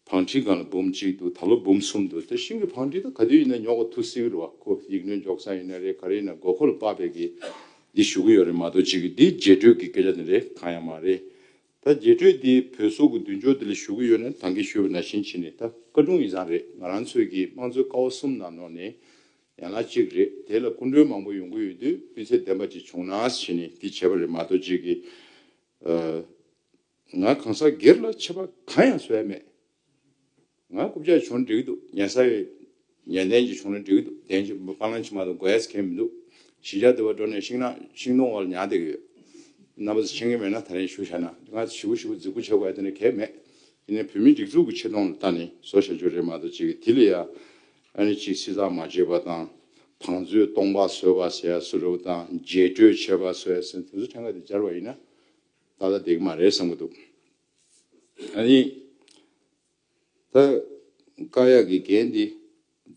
བང་ཁྲིའི་སྒང་ལ་འབུམ་གཅིག་འདུག་ད་ལོ་འབུམ་གསུམ་འདུག་ད་ཤིང་གི་བང་ཁྲི་ད་ག་དུས་ཡིན་ན་ཉོ་དགོས་ཐུག་སྲིད་ཀྱི་རེད་བ། ཁོ་ཡིག་སྣོད་འཇོག་ས་ཡིན་ན་རེད། ག་རེ་ཡིན་ན་དགོས་མཁོ་ལ་དཔག་པའི་གི་འདི་ཞུ་གི་ཡོད་རེད་མ་གཏོགས། གཅིག་གི་འདི་རྒྱས་སྤྲོས་ཀྱི་སྐད་ཆ་དེ་རེད། གང་ཡང་མ་རེད། ད་རྒྱས་སྤྲོས་འདི་བོད་སོག་གི་མདུན་ཅོག་འདི་ལ་ཞུ་གི་ཡོད་ན་ད་གིན་ཞུས་པ་ནང་བཞིན་བྱས་ནས་ད་བཀའ་དྲུང་ཡིག་ཚང་རེད། ང་རང་ཚོའི་གི་དམངས་གཙོའི་ཀ་བ་གསུམ་ནང་ནོར་ནས་ཡན་ལག་གཅིག་རེད། དེ་ལ་སྐུ་མགྲོན་མང་པོ་ཡོང་གི་ཡོད་དུས་སྤུས་ཚད་ལྡན་པ་ཅིག་བྱུང་ན་ཟེར་ནས་འདི་བྱས་པ་རེད་མ་གཏོགས། གཅིག་གི། ཨ། ང་གང་ཟག་སྒེར་ལ་ཆད་པ་གང་ཡང་བཟོ་ཡ་མེད། ང་རྐུབ་བཀྱག་བྱུང་ན་འགྲིག་གི་འདུག་ཉལ་ས་ཡོད། ཉལ་གདན་ཅིག་བྱུང་ན་འགྲིག་གི་འདུག་གདན་ཅིག་སྤང་བླང་ཅིག་མ་གཏོགས་དགོས་ཡ་གང་ཡང་མི་འདུག་གཞིས་ཆགས་འདི་པར་འགྲོ་ནས་ཤིང་ནགས་ཤིང་སྡོང་འོག་ལ་ཉལ་བསྡད་ཀྱི་ཡོད། རྣམ་པ་ཚོ་མཁྱེན་གྱི་མེད་ན་ད་རིང་ཞུ་བྱས་ན། ང་ཞེ་པོ་ཞེ་པོ་རྫིག་པོ་བྱེད་དགོས་ཡ་དེ་འདྲ་གང་ཡང་མེད། ཡིན་ནའི་བོད་མིའི་སྒྲིག་འཛུགས་ཀྱི་ཆེ་མཐོང་ལ་ལྟ་ནས་བཟོ་བྱ་རྒྱུ་རེད་མ་གཏོགས། གཅིག་གི་དེ་ལ་ཡ་ཨ་ནི་གཅིག་སྲིད་ཚགས་མ་བྱེད་པ་དང་། བང་མཛོད་སྟོང་པ་བཟོས་པ་ཟེར་ཡ་བཟོ་འདྲ་བོ་དང་། རྒྱས་སྤྲོས་བྱས་པ་བཟོ་ཡ་ཟེར་དེ་ཚོ་ཕྲན་ཁ་དེ་སྦྱར་བ་ཡིན་ན་ཏག་ཏག་བསྡད་ཀྱི་མ་རེད་བསམ་གྱི་འདུག་ཨ་ནི་ད་བཀག་ཡག་གི་འགན་འདི་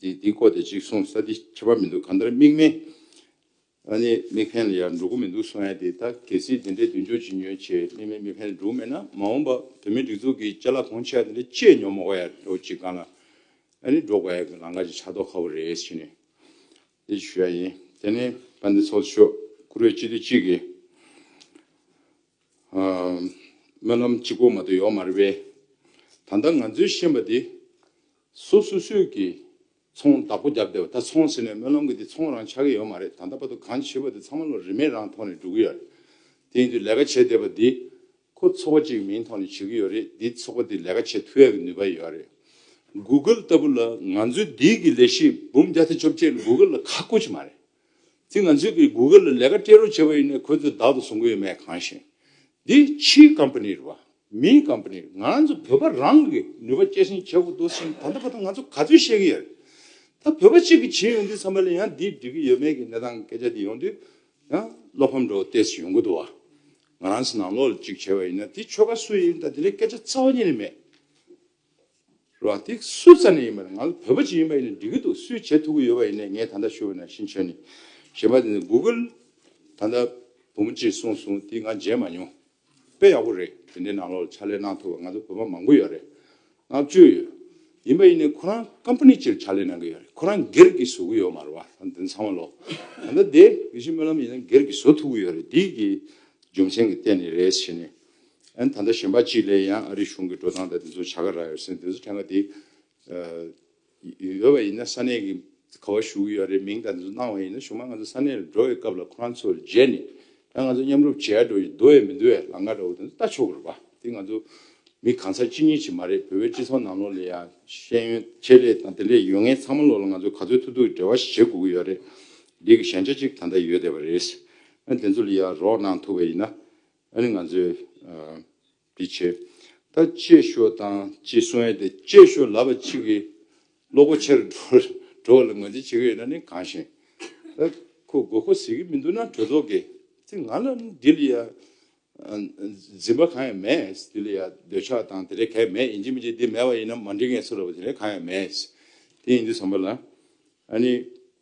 འདི་འདི་སྐོར་དེ་གཅིག་གསུངས་ས་འདི་ཁྱད་པར་མི་འདུག་གང་ལྟར་དམིགས་མེད། ཨ་ནི་དམིགས་འབེན་ལ་ཡང་འགྲོ་གི་མི་འདུག་གསུང་ཡ་དེ། ད་གལ་སྲིད་དེ་འདྲའི་མདུན་ཅོག་ཅིག་ཉོས་བྱས་དམིགས་མེད་དམིགས་འབེན་ལ་འགྲོ་གི་མེད་ན། མ་འོངས་པ་བོད་མིའི་སྒྲིག་འཛུགས་ཀྱི་ཅ་ལག་གོང་ཆེ་བ་དེ་འདྲ་ཅིག་ཉོ་མ་དགོས་ཡ་འདྲ་བོ་ཅིག་སྒང་ལ་ཨ་ནི་འགྲོ་དགོས་ཡ་གི་ལམ་ཁ་ཅིག་ཆགས་མདོག་ཁ་པོ་རེད་ཟེར་ནས་དེ་ཞུ་ཡ་ཡིན། དེ་ནས་དཔལ་ལྡན་ཚོགས་གཙོ་མཆོག་བཀུར་འོས་སྤྱི་འཐུས་གཅིག་གིས། ཨ། སྨོན་ལམ་གཅིག་པོ་མ་གཏོགས་ཡོད་མ་རེད་པས། ད་ལྟ་ང་ཚོས་ཤེས་པ་འདི་སོ་སོ་སོས་ཀྱི་ཚོང་བདག་པོ་བརྒྱབ་བསྡད་པ། ད་ཚོང་ཟེར་ནས་སྨོན་ལམ་གྱི་འདི་ཚོང་རང་ཆགས་ཀྱི་ཡོད་མ་རེད། ད་ལྟ་བར་དུ་གང་བྱེད་པ་དེ་ཚང་མ་ལོ་རིན་མེད་རང་ཐོག་ནས་འགྲོ་གི་ཡོད་རེད། དེ་ཡིན་དུས་ལས་ཀ་བྱས་བསྡད་པ་འདི་ཁོ་ཚོགས་པ་གཅིག་མིང་ཐོག་ནས་བྱེད་ཀྱི་ཡོད་རེད། འདི་ཚོགས་པ་འདི་ལས་ཀ་བྱེད་ཐུབ་ཡག་གི་ནུས་པ་ཡོད་རེད། གུ་གལ་ལྟ་བུ་ལ་ང་ཚོའི་འདི་གི་ལས་གཞི་འབུམ་བརྒྱ་དང་བཅོ་བརྒྱད་ལ་གུ་གལ་ལ་ཁག་པོ་ཅིག་མ་རེད། དེ་ང་ཚོས་ཀྱི་གུ་གལ་ལ་ལས་ཀ་སྤྲད་རོགས་བྱས་པ་ཡིན་ན་ཁོ་ཚོས་བདག་ཏུ་བཟུང་གི་ཡོད་མེད་གང་ཤེས། འདི་ཕྱིའི་ཀམ་པ་ནི་རེད་བ། མིའི་ཀམ་པ་ནི་རེད། ང་རང་ཚོ་བོད་པ་རང་གི་ནུས་པ་སྐྱེད་སྲིང་བྱེད་དགོས་འདུག་ཟེར་ནས་ད་ལྟ་བར་དུ་ང་ཚོ་ག་ཚོད་བཤད་ཀྱི་ཡོད་རེད། ད་བོད་པ་གཅིག་གིས་བྱས་ཡོང་དུས་ཙམ་པ་ལ་ཡང་འདི་འགྲིག་གི་ཡོད་མེད་ཀྱི་གནས་སྟངས་སྐད་ཆ་འདི་ཡོང་དུས་ཡང་བློ་ཕམ་འདྲ་བོ་ཏོག་ཙམ་ཡོང་གི་འདུག་བ། ང་རང་ཚོ་ནང་ལོགས་ལ་གཅིག་བྱས་པ་ཡིན་ན་དེ་ཆོལ་ཁ་སུ་ཡིན་ད་དེ་འདྲའི་སྐད་ཆ་རྩ་བ་ཉིད་ནས་མེད། རེད་བ། དེ་སུ་རྩ་ནས་ཡིན་པ་རེད། ང་ལ་བོད་པ་ཅིག་ཡིན་པ་ཡིན་ན་འགྲིག་གི་འདུག་སུས་བྱེད་ཐུབ་ཀྱི་ཡོད་པ་ཡིན་ནའི་ངས་ད་ལྟ་ཞུས་པ་ནང་བཞིན་བྱས་ནས། གཞན་པ་དེ་ནི་གུ་གལ་ད་ལྟ་བུ་མོ་གཅིག་གསུངས་སོང་། དེ་ང་མཇལ་མ་མྱོང་། དཔེ་ཡག་པོ་རེད། དེ་འདྲའི་ནང་ལོགས་ལ་ཕྱག་ལས་གནང་ཐུབ་པ་ང་ཚོ་བོད་པ་མང་པོ་ཡོད་རེད། ལྔ་བཅུ་ཡོད། ཡིན་པ་ཡིན་ནའི་ཁོ་རང་ཀམ་པ་ནི་གཅིག་ལ་ཕྱག་ལས་གནང་གི་ཡོད་རེད། ཁོ་རང་སྒེར་གྱིས་བཟོ་གི་ཡོད་མ་རེད་བ། དེ་ཚང་མ་ལོ། ད་ལྟ་དེ་དགེ་བཤེས་སྨོན་ལམ་ཡིན་ན་སྒེར་གྱིས་བཟོ་ཐུབ་ཀྱི་ཡོད་རེད། དེ་གི་རྒྱུ་མཚན་གྱི་སྟེང་ནས་རེད་ཟེར་ནས། ཨ་ནི་ད་ལྟ་གཞན་པ་གཅིག་ལ་ཡང་ཨ་རི་གཞུང་གི་འགྲོ་སྟངས་དང་དེ་ཚོ་བྱ་དགའ་རག་ཡོད་ཟེར་ནས་དེ་ཚོ་ཕྲན་ག་དེ། ཨ། ཡོད་པ་ཡིན་ན་ས་གནས་ཀྱི་ག་པར་བཞུགས་ཡོད་རེད། མིང་དང་དེ་ཚོ་གནང་བ་ཡིན་ན་གཞུག་མ་ང་ཚོ་ས་གནས་ལ་འགྲོ་བའི་སྐབས་ལ་ཁོ་རང་ཚོར་མཇལ་ནས་ད་ང་ཚོ་མཉམ་རུབ་བྱེད་ཡ་འགྲོ་ཡི་འདུག་ཡ་མི་འདུག་ཡ་ལམ་ཁ་འདྲ་བོ་དེ་ཚོ་ལྟ་ཆོག་གི་རེད་པ། དེ་ང་ཚོ་མི་གང་ཟག་གཅིག་གཉིས་ཅིག་མ་རེད། བོད་པའི་སྤྱི་ཚོགས་ནང་ལོགས་ལ་ཡ་ཤེས་ཡོན་ཆེད་ལས་དང་དེ་འདྲས་ཡོད་མཁན་ཚང་མ་ལོགས་ལ་ང་ཚོ་ག་ཚོད་ཐུབ་ཐུབ་འབྲེལ་བ་ཞིག་བྱེད་དགོས་ཀྱི་ཡོད་རེད། འདི་གི་ཞན་ཆ་ཅིག་ད་ལྟ་ཡོད་བསྡད་པ་རེད། ཨ། དེ་ཚོ་ལ་ཡ་རོགས་གནང་ཐུབ་པ་ཡིན་ན། ཨ་ནི་ང་ཚོས། ཨ། འདི་བྱེད། ད་གཅེས་ཤོག་དང་གཅེས་གསུང་ཡས་དེ་གཅེས་ཤོག་ལབ་པ་གཅིག་གིས་བློ་ཁོག་ཆེ་རུ་འགྲོ་འགྲོ་བ་ལ་ངོས་འཛིན་བྱེད་ཀྱི་ཡོད་ན་ནི་གང་ཤེས། ད་ཁོ་དགོས་མཁོ་གཟིགས་ཀྱི་མི་འདུག་ན་གྲོས་ཚོགས་ཀྱིས་དེ་ང་ལ་འདི་ལ་ཡ་འཛིན་པ་གང་ཡང་མེད། འདི་ལ་ཡ་འདོད་ཆགས་དང་དེ་འདྲ་གང་ཡང་མེད། ཡིན་གཅིག་མིན་གཅིག་འདི་མེད་པ་ཡིན་ན་མ་འགྲིག་མཁན་ཚོ་ལབ་པ་དེ་འདྲ་གང་ཡང་མེད། དེ་ཡིན་དུས་ཙམ་པ་ལ་ཨ་ནི།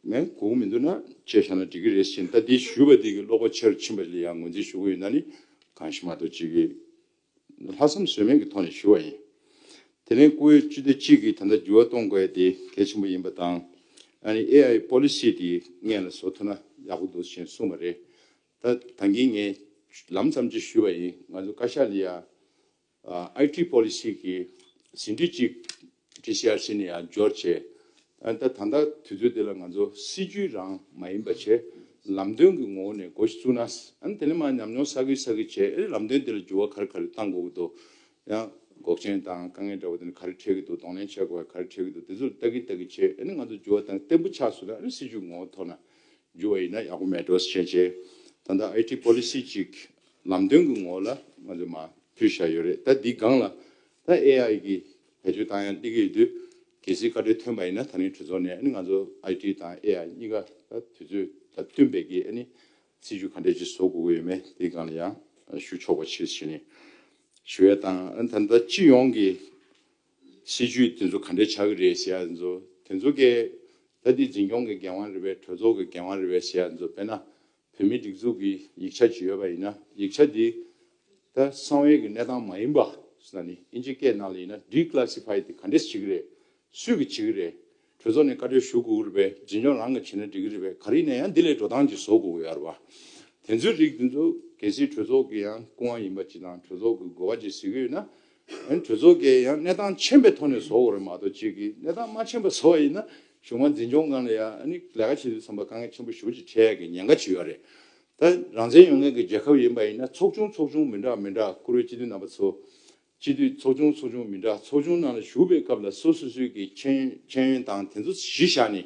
ངས་དགོས་མི་འདུག་ན་བྱས་བཞག་ན་འགྲིག་གི་རེད་ཟེར། ད་འདི་ཞུས་པ་འདི་གི་བློ་ཁོག་ཆེ་རུ་ཕྱིན་པ་ལ་ཡང་ངོས་འཛིན་ཞུ་གི་ཡོད་ན་ནི་གང་ཞིག་མ་གཏོགས་ཅིག་གི་ལྷག་བསམ་ཟོལ་མེད་ཀྱི་ཐོག་ནས་ཞུ་བ་ཡིན། དེ་ནས་སྐུ་ངོ་སྤྱི་འཐུས་གཅིག་གིས་ད་ལྟ་འགྱུར་བ་གཏོང་དགོས་ཡ་དེ་གལ་ཆེན་པོ་ཡིན་པ་དང་། ཨ་ནི་ཨེ་ཨའི་པོ་ལི་སི་དེ་སྔོན་ལ་བཟོ་ཐུབ་ན་ཡག་པོ་འདུག་ཅེས་གསུངས་པ་རེད། ད་ད་གིན་ངས་ལམ་ཙམ་ཅིག་ཞུས་པ་ཡིན། ང་ཚོ་བཀའ་ཤག་ལ་ཡ་ཨའི་ཊི་པོ་ལི་སི་གི་ཟིན་བྲིས་གཅིག་ཊི་སི་ཨར་སི་ནས་ཡར་འབྱོར་བྱས། ད་ད་ལྟ་དུས་ཚོད་འདི་ལ་ང་ཚོ་སྲིད་ཇུས་རང་མ་ཡིན་པ་བྱས། ལམ་སྟོན་གྱི་ངོ་བོ་ནས་འགོ་ཞིག་བཙུགས་ན། ཨ་ནི་དེ་ནས་མར་ཉམས་མྱོང་བསགས་ཀྱིན་བསགས་ཀྱིན་བྱས། ཨེ་ལམ་སྟོན་འདི་ལ་འགྱུར་བ་ག་རེ་ག་རེ་གཏང་དགོས་ཀྱི་འདུག་ཡང་འགོག་རྐྱེན་དང་དཀའ་ངལ་འདྲ་བོ་དེ་ནི་ག་རེ་འཕྲད་ཀྱི་འདུག་གདོང་ལེན་བྱེད་དགོས་པ་ག་རེ་འཕྲད་ཀྱི་འདུག་དེ་ཚོ་ལ་ལྟ་གིན་ལྟ་གིན་བྱས། ཨ་ནི་ང་ཚོ་འགྱུར་བ་གཏང་བརྟན་པོ་ཆགས་སོང་ན། ཨ་ནི་སྲིད་ཇུས་ངོ་བོ་ཐོག་ན་འགྱུར་བ་ཡིན་ན་ཡག་པོ་མེད་འགྲོ་ཟེར་བྱས། ད་ལྟ་ཨའི་ཊི་པོ་ལི་སི་ཅིག་ལམ་སྟོན་གྱི་ངོ་བོ་ལ་ང་ཚོ་མར་ཕུལ་བཞག་ཡོད་རེད། ད་འདི་སྒང་ལ་ད་ཨེ་ཨའི་གི་བེད་སྤྱོད་བཏང་ཡ་སླེབས་ཀྱི་ཡོད་དུས། གལ་སྲིད་བཀའ་འཁྲོལ་ཐོན་པ་ཡིན་ན། ད་རིང་གྲོས་ཚོགས་ནས་ཨ་ནི་ང་ཚོ་ཨའི་ཊི་དང་ཨེ་ཨའི་གཉིས་ཀ་ད་དུས་ཚོད་དང་བསྟུན་པའི་གི་ཨ་ནི་སྲིད་ཇུས་ག་འདྲས་ཅིག་བཟོ་དགོས་ཀྱི་ཡོད་མེད་དེའི་སྒང་ལ་ཡང་ཞུ་ཆོག་པ་བྱེད་ཟེར་ནས་ཞུ་ཡ་དང་། ཨ་ནི་ད་ལྟ་སྤྱི་ཡོངས་ཀྱི་སྲིད་ཇུས་དེ་ཚོ་ག་འདྲས་ཆགས་ཀྱི་རེད་ཟེར་ཡ་དེ་ཚོ། དེ་ཚོ་གས་ད་འདི་འཛིན་སྐྱོང་གི་འགན་དབང་རེད་པས། གྲོས་ཚོགས་ཀྱི་འགན་དབང་རེད་པས་ཟེར་ཡ་དེ་ཚོ། དཔེར་ན་བོད་མིའི་སྒྲིག་འཛུགས་ཀྱི་ཡིག་ཆ་ཅིག་ཡོད་པ་ཡིན་ན། ཡིག་ཆ་འདི་ད་གསང་བའི་གི་གནས་སྟངས་མ་ཡིན་པ་ཟེར་ན་ནི། ཨིན་ཇི་སྐད་ནང་ལ་ཡིན་ན་ཌི་ཀ་ལ་སི་ཕའི་དེ་ག་འདྲས་བྱེད་ཀྱི་རེད། སུས་ཀྱིས་བྱེད་ཀྱི་རེད། གྲོས་ཚོགས་ནས་བཀའ་འཁྲོལ་ཞུ་དགོས་ཀྱི་རེད་པས། འཛིན་སྐྱོང་རང་གིས་བྱེད་ན་འགྲིག་གི་རེད་པས། ག་རེ་ཡིན་ན་ཡང་འདི་ལས་འགྲོ་སྟངས་ཅིག་བཟོ་དགོས་ཀྱི་ཡོད་རེད་པ། དེ་ཚོའི་རིགས་དེ་ཚོ་གལ་སྲིད་གྲོས་ཚོགས་ཀྱི་ཡང་སྐུ་དབང་ཡིན་པ་ཅིག་དང་། གྲོས་ཚོགས་ཀྱི་འགོ་པ་ཅིག་གཟིགས་ཀྱི་ཡོད་ན། ཨ་ནི་གྲོས་ཚོགས་ཀྱིས་ཡང་གནས་སྟངས་མཁྱེན་པའི་ཐོག་ནས་བཟོ་དགོས་རེད་མ་གཏོགས། ཅིག་གིས་གནས་སྟངས་མ་མཁྱེན་པ་བཟོ་བ་ཡིན་ན། གཞུག་མ་འཛིན་སྐྱོང་སྒང་ལ་ཡང་ཨ་ནི་ལས་ཀ་བྱེད་དུས་ཙམ་པ་དཀའ་ངལ་ཆེན་པོ་ཞེ་པོ་ཅིག་འཕྲད་ཡ་གི་ཉེན་ཁ་ཅིག་ཡོད་རེད། ད་རང་བཙན་ཡོད་མཁན་གྱི་རྒྱལ་ཁབ་ཡིན་པ་ཡིན་ན། ཚོགས་ཆུང་ཚོགས་ཆུང་མི་འདྲ་མི་འདྲ། བཀུར་འོས་སྤྱི་འཐུས་རྣམ་པ་ཚོ། སྤྱི་འཐུས་ཚོགས་ཆུང་ཚོགས་ཆུང་མི་འདྲ། ཚོགས་ཆུང་ནང་ལ་ཞུགས་པའི་སྐབས་ལ་སོ་སོ་སོའི་གི་ཤེས་ཤེས་ཡོན་དང་དེ་ཚོ་གཞི་བཞག་ནས་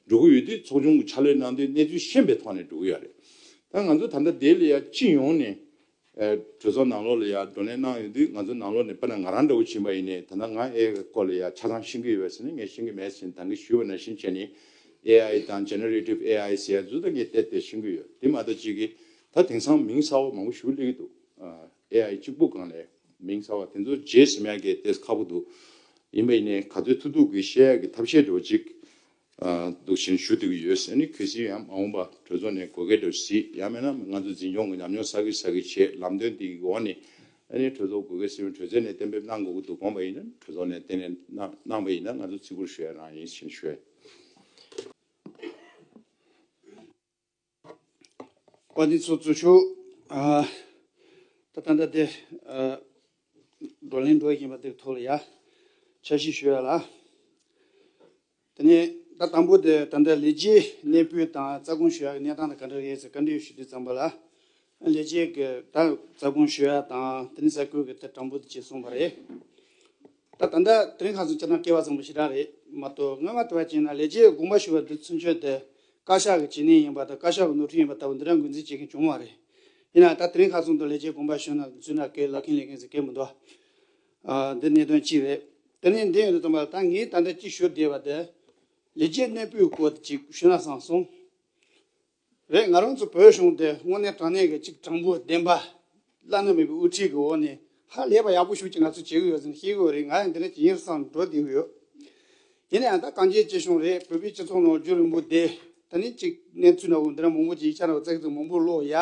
འགྲོ་གི་ཡོད་དུས། ཚོགས་ཆུང་གི་ཕྱག་ལས་གནང་དུས་གནས་ཚུལ་ཤེས་པའི་ཐོག་ནས་འགྲོ་གི་ཡོད་རེད། ད་ང་ཚོ་ད་ལྟ་དེ་ལ་ཡ་སྤྱི་ཡོངས་ནས་ཨ་གྲོས་ཚོགས་ནང་ལོགས་ལ་ཡ་བགྲོ་གླེང་གནང་ཡོང་དུས། ང་ཚོ་ནང་ལོགས་ནས་དཔེར་ན་ང་རང་འདྲ་བོ་ཕྱིན་པ་ཡིན་ནའི། ད་ལྟ་ང་ཨེ་ཨའི་སྐོར་ལ་ཡ་ཆ་ཚང་ཤེས་ཀྱི་ཡོད་པས་ཟེར་ན། ངས་ཤེས་ཀྱི་མེད་ཟེར་ནས་ད་གིན་ཞུས་པ་ནང་བཞིན་བྱས་ནས། ཨེ་ཨའི་དང་ཇེ་ནེ་རེ་ཊིབ་ཨེ་ཨའི་ཟེར་ཡ་ཚོ་ད་ངས་བལྟས་བལྟས་ཤེས་ཀྱི་ཡོད། དེ་མ་གཏོགས་ཅིག་གིས་ད་དེང་སང་མིང་གསར་པ་མང་པོ་ཞིག་སླེབས་ཀྱི་འདུག་ཨ་ཨེ་ཨའི་གཅིག་པུ་སྒང་ལ་མིང་གསར་པ་དེ་ཚོ་བརྗེད་ཟིན་ཡ་གི་ཏོག་ཙམ་ཁག་པོ་འདུག་ཡིན་པ་ཡིན་ནའི་ག་ཚོད་ཐུབ་ཐུབ་ཀྱིས་བཤད་ཡ་གི་ཐབས་ཤེས་འདྲ་བོ་ཅིག་ཨ་འདུག་བྱས་ནས་ཞུ་བསྡད་ཀྱི་ཡོད། ཨ་ནི་གལ་སྲིད་ཡང་མ་འོངས་པ་གྲོས་ཚོགས་ནས་དགོས་གལ་འདྲ་བོ་གཟིགས། ཡང་མིན་ན་ང་ཚོ་འཛིན་སྐྱོང་གི་ཉམས་མྱོང་བསགས་ཀྱིན་བསགས་ཀྱིན་བྱས། ལམ་སྟོན་དེའི་འོག་ནས་ཨ་ནི་གྲོས་ཚོགས་དགོས་གལ་སྲིད་གྲོས་ཚོགས་ནས་གཏན་འབེབས་གནང་དགོས་ཀྱི་འདུག་དགོངས་པ་ཡིན་ན། གྲོས་ཚོགས་ནས་གཏན་ནས་གནང་གནང་པ་ཡིན་ན། ང་ཚོ་བརྩི་བཀུར་ཞུ་ཡ་རང་ཡིན་ཞེས་ཞུ་ཡ། བཀའ་དྲིན་ཚོགས་གཙོ་མཆོག་ཨ་ད་ད་ལྟ་དེ་ཨ་བགྲོ་གླེང་འགྲོ་བཞིན་པ་དེའི་ཐོག་ལ་ཡ་འཆར་གཞི་ཞུ་ཡ་ལ། དེ་ནས་ད་དང་པོ་དེ་ད་ལྟ་ལས་བྱེད་གནས་སྤོས་དང་རྩ་དགོངས་ཞུ་ཡ་གི་གནས་སྟངས་དེ་ག་འདྲ་རེད་ཟེར་བཀའ་འདྲི་ཞུ་དུས་ཙམ་པ་ལ། ལས་བྱེད་ཀྱི་ད་རྩ་དགོངས་ཞུ་ཡ་དང་། དེ་ནས་གསར་འགོད་ཀྱི་དེ་དྲང་པོ་དེ་བྱས་སོང་བ་རེད། ད་ད་ལྟ་དེ་རིང་ཁ་སང་སྤྱིར་བཏང་སྐལ་བ་བཟང་པོ་ཞེ་དྲག་རེད་མ་གཏོགས། སྔོན་མ་ལྟ་བ་བྱས་ན་ལས་བྱེད་དགོངས་པ་ཞུ་བ་འདི་ཚུན་ཆད་དེ་བཀའ་ཤག་གི་བྱས་ཉེས་ཡིན་པ་དང་། བཀའ་ཤག་གི་ནོར་འཁྲུལ་ཡིན་པ་ལྟ་བུ་འདི་འདྲ་ངོས་འཛིན་བྱེད་མཁན་བྱུང་བ་རེད། ཡིན་ན་ད་དེ་རིང་ཁ་སང་དུ་ལས་བྱེད་དགོངས་པ་ཞུས་ན་ཚུར་ན་སྐད་ལབ་མཁན་ལབ་མཁན་ཟེར་མཁན་མི་འདུག་ཨ་འདི་གནད་དོན་གཅིག་རེད། དེ་ནས་འདི་ཡོད་དུས་ཙམ་པ་ལ། ད་ངས་ད་ལྟ་གཅིག་ཞུ་བསྡད་པ་དེ་ལས་བྱེད་གནས་སྤོས་སྐོར་དེ་གཅིག་ཞུས་ན་བསམ་སོང་། རེད། ང་རང་ཚོ་བོད་གཞུང་དེ་དངོས་གནས་དྲང་གནས་ཀྱི་གཅིག་དྲང་པོ་བདེན་པ་བླ་ན་མེད་པའི་དབུ་ཁྲིད་ཀྱི་འོག་ནས་ཧ་ལས་པ་ཡག་པོ་ཞིག་ཅིག་ང་ཚོ་བྱེད་ཀྱི་ཡོད་ཟེར་ནས་བཤད་ཀྱི་ཡོད་རེད། ང་ཡང་འདི་ནས་ཇེ་ཡིན་སང་འགྲོ་བསྡད་ཀྱི་ཡོད། ཡིན་ན་ཡང་ད་གངས་ཅན་སྐྱིད་གཤོངས་རེད། བོད་པའི་སྤྱི་ཚོགས་ནང་རྒྱུན་རིང་པོ་བསྡད། ད་ནི་གཅིག་གནས་ཚུལ་འདྲ་བོ་འདི་འདྲ་མང་པོ་ཅིག་ཡིག་ཆ་འདྲ་བོ་བཙལ་གྱི་འདུག་མང་པོ་ཀློག་ཡ་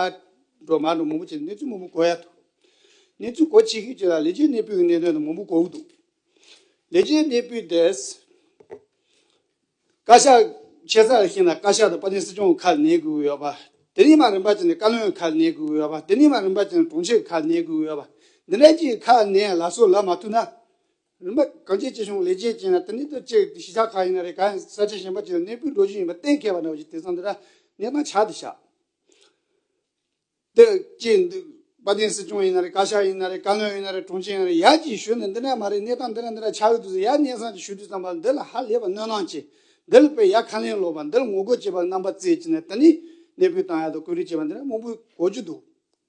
འགྲོ་མ་འགྲོ་མང་པོ་ཅིག་གནས་ཚུལ་མང་པོ་གོ་ཡ་འདུག་གནས་ཚུལ་གོ་ཆེ་ཤོས་ཅིག་ལ་ལས་བྱེད་གནས་སྤོས་ཀྱི་གནད་དོན་དུ་མང་པོ་གོ་གི་འདུག་ལས་བྱེད་གནས་སྤོས་དེ། བཀའ་ཤག་ཆེ་ས་ལ་ཕྱིན་ན་བཀའ་ཤག་དང་དཔལ་ལྡན་སྲིད་སྐྱོང་གི་ཁ་ལ་ཉན་དགོས་ཀྱི་ཡོད་པ། དེ་ནས་མར་རིམ་པ་བྱས་ནས་བཀའ་བློན་གྱི་ཁ་ལ་ཉན་དགོས་ཀྱི་ཡོད་པ། དེ་ནས་མར་རིམ་པ་བྱས་ནས་དྲུང་ཆེ་གི་ཁ་ལ་ཉན་དགོས་ཀྱི་ཡོད་པ། འདི་འདྲ་ཅིག་གི་ཁ་ལ་ཉན་ལགས་སོ་ལབ་མ་ཐུབ་ན། རིམ་པ་གངས་ཅན་སྐྱིད་གཤོངས་ལས་བྱེད་ཅིག་ཡིན་ན་དེ་ནས་ད་ཅིག་གཞིས་ཆགས་ཁག་ཡིན་ན་རེད། གང་ཡིན་ས་ཆ་གཞན་པ་ཅིག་ལ་གནས་སྤོས་འགྲོ་རྒྱུ་ཡིན་པ་གཏན་འཁེལ་བ་འདྲ་བོ་ཅིག་དེང་སང་འདི་འདྲ་གནས་སྟངས་ཆགས་བསྡད་ཤག་དེ་ཅི་འདུག་དཔལ་ལྡན་སྲིད་སྐྱོང་ཡིན་ན་རེད། བཀའ་ཤག་ཡིན་ན་རེད། བཀའ་བློན་ཡིན་ན་རེད། དྲུང་ཆེ་ཡིན་ན་རེད། ཡར་ཅིག་ཞུས་ནས་འདི་འདྲ་མ་རེད། གནས་སྟངས་འདི་འདྲ་འདི་འདྲ་ཆགས་ཡོད་འདུག་ཟེར་ཡར་སྙན་སེང་ཅིག་ཞུ་དུས་ཙམ་པ་ལ། འདི་ལ་ཧ་ལས་པ་གནོད་སྣང་ཆེ། འདི་ལ་དཔེ་ཡར་ཁས་ལེན་ལོག་པ། འདི་ལ་ངོ་རྒོལ་བྱེད་པ་ལ་རྣམ་པ་བརྩེགས་བྱས་ནས་དེ་ནས་གནས་སྤོས་བཏང་ཡ་དང་བཀོད་སྒྲིག་བྱེད་པ་འདི་འདྲ་མང་པོ་གོ་རྒྱུ་འདུག་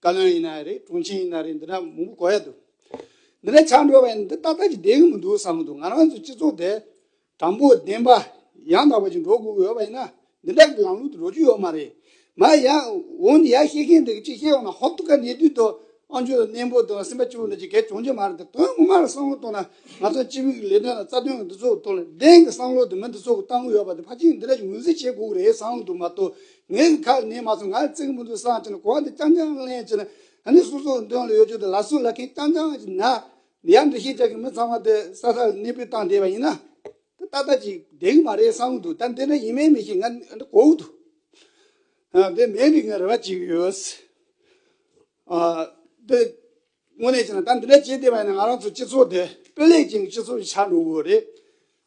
བཀའ་བློན་ཡིན་ན་རེད། དྲུང་ཆེ་ཡིན་ན་རེད། འདི་འདྲ་མང་པོ་གོ་ཡ་འདུག་འདི་འདྲ་ཆགས་འགྲོ་བ་ཡིན་ན་འདི་ཏག་ཏག་ཅིག་བསྡད་གི་མི་འདུག་བསམ་གི་འདུག་ང་རང་ཚོ་སྤྱི་ཚོགས་དེ་དྲང་པོ་བདེན་པ་ཡང་དག་པ་ཅིག་འགྲོ་དགོས་ཀྱི་ཡོད་པ་ཡིན་ན། འདི་འདྲ་གི་ལམ་ལུགས་དེ་འགྲོ་རྒྱུ་ཡོད་མ་རེད། མ་ཡ་འོང་ནས་ཡ་བཤད་མཁན་དེ་གི་ཅིག་བཤད་འོང་ན། ཧོབ་ཏེ་ཁ་ཉན་དུས་དོ་ དབང་ཕྱུག་གནས་འབོར་དང་སེམས་དཔའ་སྐྱེ་བོ་འདི་ཅིག་གལ་བྱུང་རྒྱུ་མ་རེད་དེ། དོན་ངོ་མ་ལ་བསམ་བློ་གཏོང་ན་ང་ཚོ་སྤྱི་པའི་ལས་དོན་ལ་རྩ་དོན་གྱི་འདི་ཚོ་གི་ཐོག་ལ་བདེན་གྱི་བསམ་བློ་དེ་མི་འདི་ཚོ་གི་བཏང་གི་ཡོད་པ་དེ་ཕལ་ཆེར་འདི་འདྲ་ཞིག་ངོས་འཛིན་བྱེད་དགོས་ཀྱི་རེད་བསམ་གྱི་འདུག་མ་གཏོགས། ངའི་ཁ་ནས་མ་སོང་ང་བརྩི་གི་མི་འདུག་བསམ་བྱས་ནས་གོ་བ་འདི་རྐྱང་རྐྱང་ལེན་བྱས་ནས། ཨ་ནི་སོ་སོའི་མདུན་ལ་ཡོད་རྒྱུ་དེ་ལ་སོ་ལ་མཁན་རྐྱང་རྐྱང་ཞིག་ན། ཡར་འདྲི་ཤེས་ཅག་གི་མི་ཚང་མ་དེ་ས་ཐག་ལ་གནས་སྤོས་བཏང་བསྡད་པ་ཡིན་ན། དེ་ཏག་ཏག་ཅིག་བསྡད་གི་མ་རེད་བསམ་གི་འདུག་ད་འདི་འདྲ་ཡིན་མིན་མི་ཤེས། ང་འདི་གོ་གི་འདུག་ཨ། དེ་མིན་པའི་ང་རེ་བ་བྱེད་ཀྱི་ཡོད། ཨ། དེ་དངོས་གནས་བྱས་ན་ད་འདི་འདྲ་བྱེད་བསྡད་པ་ཡིན་ན་ང་རང་ཚོ་སྤྱི་ཚོགས་དེ་སྤེལ་ལེགས་ཅན་གྱི་སྤྱི་ཚོགས་ཤིག་ཆགས་འགྲོ་གི་རེད།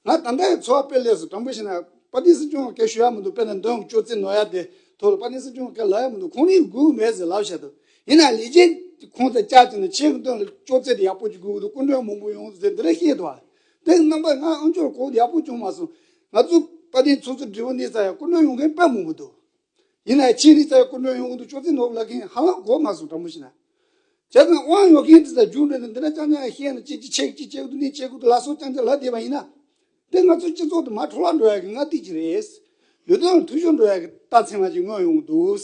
ང་ད་ལྟའི་འཚོ་བ་སྤེལ་ལེགས་སུ་དྲང་པོ་བཤད་ན་དཔལ་ལྡན་སྲིད་སྐྱོང་སྐད་ཞུ་ཡ་མི་འདུག་དཔེར་ན་འདོན་ཅོག་ཙེ་ནོར་ཡ་དེ་ཐོག་ལ་དཔལ་ལྡན་སྲིད་སྐྱོང་སྐད་ལབ་ཡ་མི་འདུག་ཁོང་རང་དགོས་མེད་ཟེར་ལབ་བཞག་འདུག་ཡིན་ན་ལས་བྱེད་ཁོང་ཚོ་བཅར་བྱས་ནས་ཁྱེད་ཀྱི་མདུན་ལ་ཅོག་ཙེ་དེ་ཡག་པོ་ཅིག་དགོས་ཀྱི་འདུག་སྐུ་མགྲོན་མང་པོ་ཡོང་ཟེར་འདི་འདྲ་བཤད་འདུག་དེ་རྣམ་པ་ང་ཨང་ཅོག་གོ་ཡག་པོ་བྱུང་མ་སོང་། ང་ཚོ་དཔལ་ལྡན་ཚོགས་གཙོ་སྦྲེལ་པོ་གནས་ཚར་ཡང་སྐུ་མགྲོན་ཡོང་མཁན་དཔེ་མང་པོ་འདུག་ཡིན་ནའི་ཁྱེད་རང་ཚོ་སྐུ་མགྲོན་ཡོང་གི་འདུག་ཅོག་ཙེ་ནོར་ལབ་མཁན་ཧ་ལམ་གོ་མ་སོང་། དྲང་པོ་བཤད་ན། བྱས་ཙང་དབང་ཡོད་མཁན་དེ་ཚོ་རྒྱུགས་འགྲོ་ནས་འདི་འདྲ་རྐྱང་རྐྱང་བཤད་ན་ཅིག་ཅིག་ཆེ་གི་ཅིག་ཆེ་གི་འདུག་ནི་ཆེ་གི་འདུག་ལ་སོགས་རྐྱང་རྐྱང་ལབ་བསྡད་པ་ཡིན་ན། དེ་ང་ཚོའི་སྤྱི་ཚོགས་དེ་མར་འཕྲོ་བརླག་འགྲོ་ཡ་གི་སྔ་ལྟས་ཅིག་རེད། ལས་དོན་ལ་འཐུས་ཤོར་འགྲོ་ཡ་གི་རྟགས་མཚན་མ་ཅིག་མངོན་ཡོང་གི་འདུག་